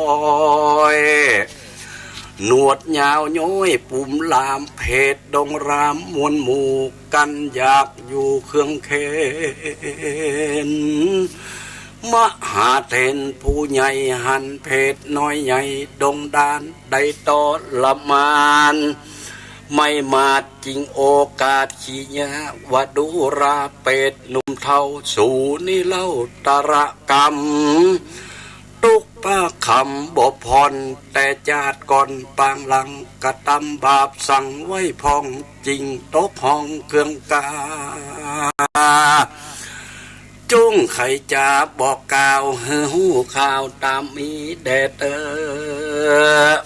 ย หนวดยาวย้อย ปุ๋มหลาม เปตดงราม มวลหมู่กั๋นอยากอยู่เคืองเคน มหาเถรผู้ใหญ่หันเพศน้อยใหญ่ดงดานได้ทรมาน ไม่มาดจึงโอกาสขียะว่าดูราเปรตหนุ่มเฒ่าสูนี้เล่าตระกำ ตุ๊กข์พระคำบ่ผ่อนแต่จาติก่อนปางหลังกระตำบาปสั่งไว้พ่อง จึงตกห้องเครื่องกา จุ่งไขจ๋าบอกกล่าวหื้อฮู้ข่าวต๋ามมีแด่เต๊อะ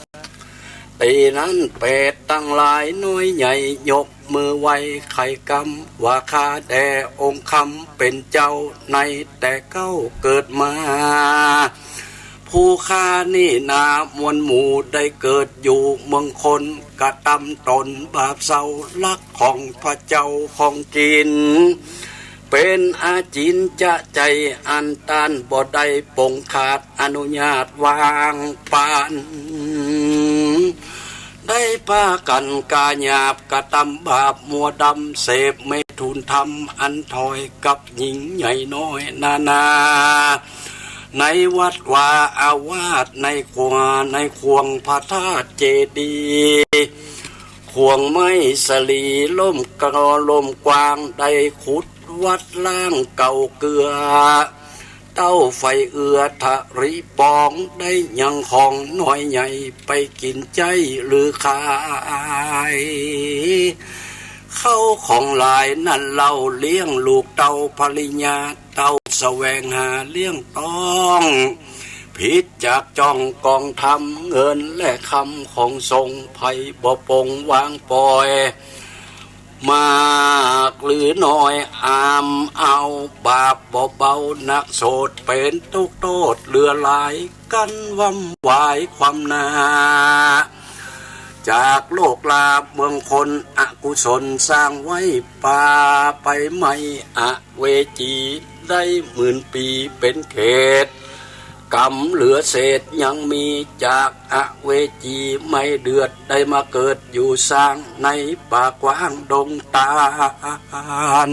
ตี้นั้นเปรตตังหลายน้อยใหญ่ยกมือไหว้ไขกำว่าข้าแด่องค์คำเป๋นเจ้าในแต่เก๊าเกิดมา ผู้ข้านี้นามวลหมู่ได้เกิดอยู่เมืองคน กระตำต๋นบาปเศร้าลักของพระเจ้าของกิ๋น เป๋นอาจินจะใจ๋อันต้านบ่ได้ปงขาดอนุญาตวางปั๋น ได้ปากั๋นกาหยาบกระตำบาปมัวดำเสพเมถุนธรรมอันถอยกับหญิงใหญ่น้อยนานา ในวัดวาอาวาสในขัวในข่วงพระธาตุเจดีย์ ข่วงไม้สะหลีล่มกอล่มกว้าง ได้ขุดวัดล้างเก่าเกือ เต้าไฟเอือทะริปอง ได้ยังของน้อยใหญ่ไปกิ๋นใจ๊หรือขาย เข้าของหลายนั้นเล่าเลี้ยงลูกเต้าภริยา เต้าแสวงหาเลี้ยงต้อง ผิดจากจ้องกองธรรมเงินและคำของสงฆ์ ใผบ่ปงวางป่อย มากหรือน้อยอามเอา บาปบ่เบานักโสด เป๋นตุ๊กข์โต้ษเหลือหลาย กั๋นวำวายความนา จากโลกลาเมืองคนอกุศลสร้างไว้ ปาไปไหม้อเวจีได้หมื่นปี๋เป๋นเขต กรรมเหลือเศษยังมีจากอเวจีไม่เดือด ได้มาเกิดอยู่สร้างในป่ากว้างดงตาล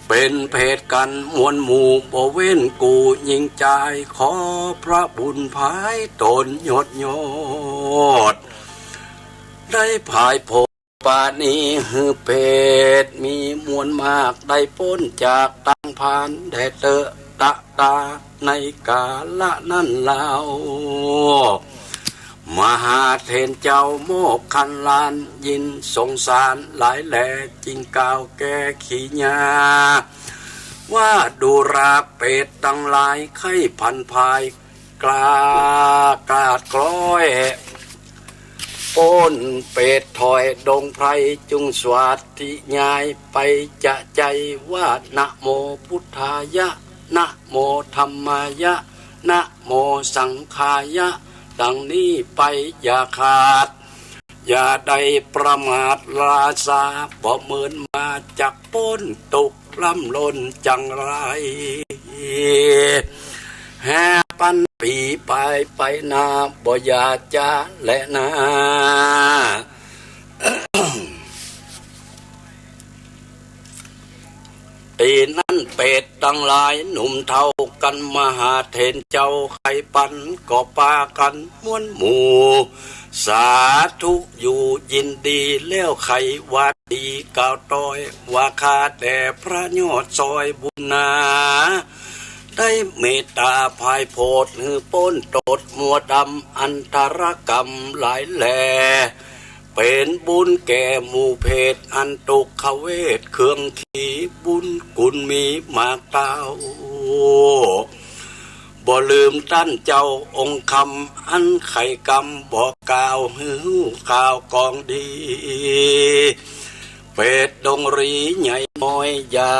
เป๋นเพศกั๋นมวลหมู่บ่เว้นกู้หญิงจาย ขอพระบุญผายต๋นยอดยอด ได้ผายโผด ปาณีหื้อเพศมีมวลมาก ได้ป๊นจากตังพานแด่เต๊อะตะตา ในกาละนั้นเล่า มหาเถรเจ้าโมคคัลลาน ยินสงสารหลายแล จึงกล่าวแก่ขีญา ว่าดูราเปรตตังหลาย ใค่ผันผาย กล้ากาดกล้อย ป๊นเปรตถอยดงไพร จุ่งสวัสธยายไปจะใจ๋ว่า นะโมพุทธายะ นะโมธัมมายะ นะโมสังฆายะ ดังนี้ไปอย่าขาด อย่าได้ประมาทราชา บ่เมินมาจักป๊นตุ๊กข์ล้ำล้นจังไร แห่ปันปี๋ไปไปนา บ่อย่าจ๊าแลนา ตี้นั้นเปรตตังหลายหนุ่มเฒ่ากั๋น มหาเถรเจ้าใค่ปัน ก็ปากั๋นมวลหมู่ สาธุอยู่ยินดี แล้วใค่วาตีกล่าวต้อย ว่าข้าแต่พระยอดซอยบุญนา ได้เมตต๋าผายโผด หื้อป๊นโต้ษมัวดำอันตรกรรมหลายแล เป๋นบุญแก่หมู่เพศอันตุ๊กขเวทเครื่องขี บุญกุ๋นมีมากเต้า บ่ลืมต้านเจ้าองค์คำ อันไขกำบอกกล่าวหื้อฮู้ข่าวกองดี เปรตดงรีใหญ่น้อย อย่า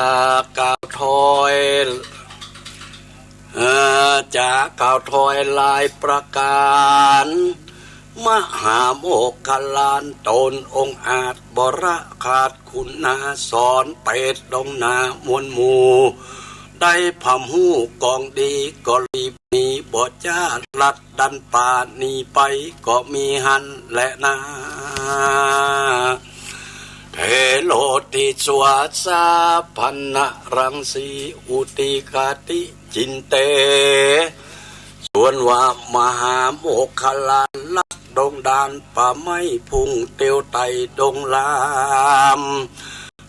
กล่าวถ้อย เอ่อ จ๋ากล่าวถ้อยหลายประก๋าน มหาโมคคัลลานต๋นองอาจ บ่ละขาดคุณนา สอนเปรตดงนามวลหมู่ ได้ผำฮู้กองดี ก็รีบหนีบ่จ๊าลัดดันป่าหนีไป ก็มีหั้นแลนา เถ เฮโรติสวาสา ปัณณรังสี อุติกาติจินเต ส่วนว่ามหาโมคคัลลานลักดงดานป่าไม้พุ่งเตียวไต่ดงลาม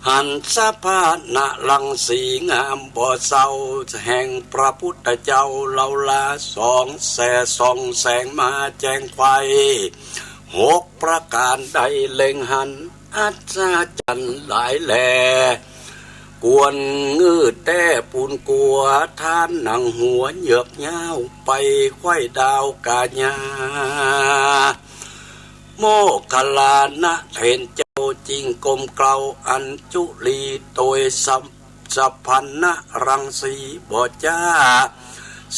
หันสะพานะรังสีงามบ่เศร้า แห่งพระพุทธเจ้าเฮาลา ส่องแส ส่องแสงมาแจ้งไขว่ หกประก๋านได้เล็งหัน อัศจรรย์หลายแล ควรงื้อแต๊ปูนกั๋ว ทานหนังหัวเหยือกยาว ไปไขว่ดาวกาญา โมคคัลลานะเถรเจ้า จึงก้มเกล้าอัญจุลี โตยสัพ สะพานะรังสีบ่จ๊า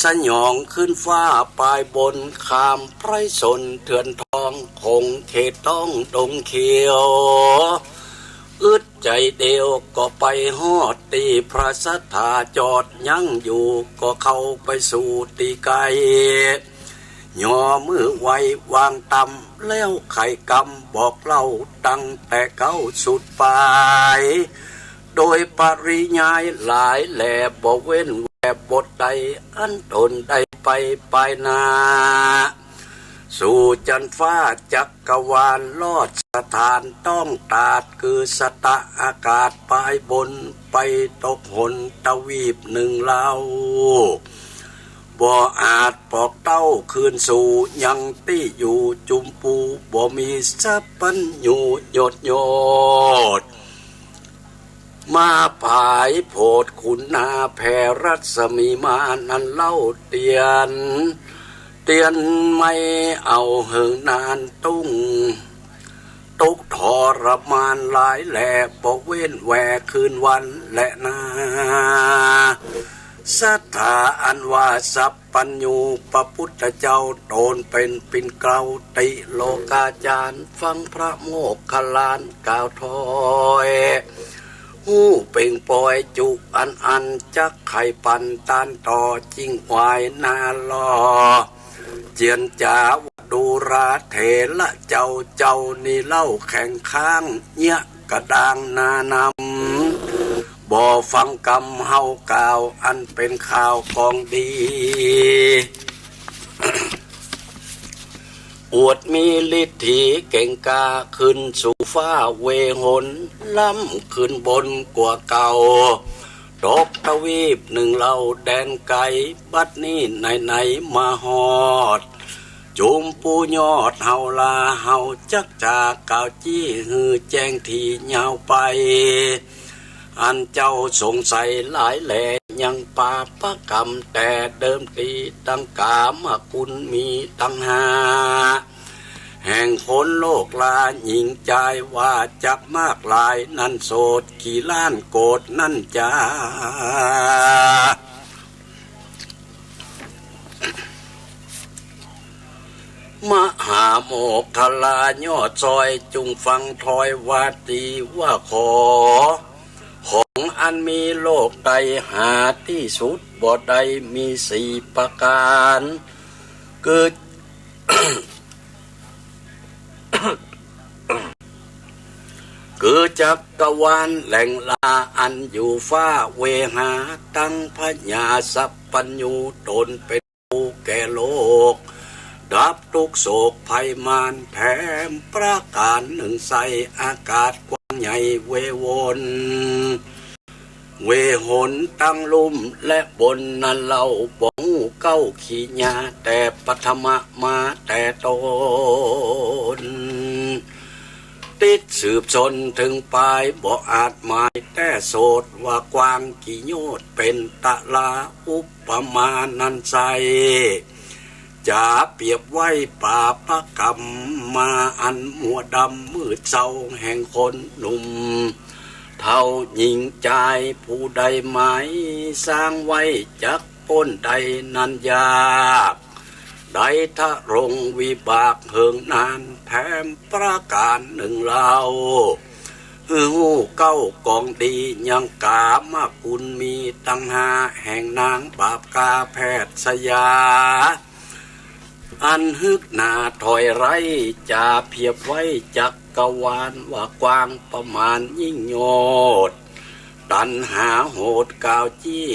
สยองขึ้นฟ้าปายบน ข้ามไพรสนเถื่อนทอง คงเขตต้องดงเขียว อึดใจ๋เดียวก็ไปฮอดตี้พระสัตถาจอดยั้งอยู่ ก็เข้าไปสู่ตี้ใก้ ย่อมือไหว้วางต่ำ แล้วไขกรรมบอกเล่า ตั้งแต่เก๊าสุดปาย โดยปริยายหลายแล บ่เว้นแว่บทใด อันต๋นได้ไปปายหน้า สู่จั๊นฟ้าจักรวาล ลอดสถานต้องตาด คือสะตะอากาศปายบน ไปตกหนตวีปนึ่งเล่า บ่อาจปอกเต้าคืนสู่ ยังตี้อยู่จุมปู บ่มีสัพพัญญูยศยศ มาผายโผดขุนนา แผ่รัศมีมานั้นเล่า เตียน เตียนไม่เอาเหิงนานตุ้ง ตุ๊กข์ทรมานหลายแล บ่เว้นแว่คืนวันแลนา สัตถาอันว่าสัพพัญญู พระพุทธเจ้าต๋นเป๋นปิ่นเกล้า ติโลกาจารย์ ฟังพระโมคคัลลานกล่าวถ้อย ฮู้เป่งปอยจุอันอั้น จักไขปันตานต่อ จึงไหว้หน้าหล่อ เจียรจ๋าว่า ดูราเถระเจ้า เจ้านี้เล่าแข็งข้าง เยียะกระด้างหน้านำ บ่ฟังกำเฮากล่าว อันเป๋นข่าวของดี อวดมีฤทธีเก่งกล้า ขึ้นสู่ฟ้าเวหน ล้ำขึ้นบนกว่าเก่า ตกตวีปนึ่งเล่าแดนไก๋ บัดนี้ไหนๆ มาฮอด จุมปูยอดเฮาลา เฮาจักจากล่าวจี้ หื้อแจ้งถี่ยาวไป อันเจ้าสงสัยหลายแล ยังปาปกรรมแต่เดิมที ตังก๋ามกุลมีตังห้า แห่งคนโลกลาหญิงจาย ว่าจักมากหลายนั้นโสด กี่ล้านโกฏนั้นจา มหาโมคคัลลายอดซอย จุ่งฟังถ้อยวาตีว่าขอ ของอันมีโลกใดหาตี้สุดบ่ได้ มีสี่ประก๋าน คือ คือจักรวาลแหล่งลา อันอยู่ฟ้าเวหา ตังพญาสัพพัญญู ต๋นเป๋นผู้แก้โลก ดับตุ๊กข์โศกภัยมาร แถมประก๋านนึ่งไส้ อากาศกว้างใหญ่เวหน เวหนตังลุ่มและบนนั้นเล่า บ่ฮู้เก๊าขีญา แต่ปฐมะมาแต่ต้น ติดสืบสนเถิงปาย บ่อาจหมายแต่โสด ว่ากว้างกี่โยชน์เป๋นตะลา อุปมานั้นไส้ จะเปรียบไว้ปาปกรรมมา อันมัวดำมืดเศร้าแห่งคนหนุ่ม เฒ่าหญิงจาย ผู้ใดหมายสร้างไว้ จักป๊นได้นั้นยาก ได้ทะลงวิบากเหิงนาน แถมประก๋านนึ่งเล่า หื้อฮู้เก๊ากองดี ยังก๋ามกุลมีตังห้า แห่งนางบาปกาแพทย์สยา อันฮุกหนาถอยไร้ จ๋าเปียบไว้จักกะวาล ว่ากว้างประมาณยิ่งโยชน์ ตัณหาโหดกาวจี้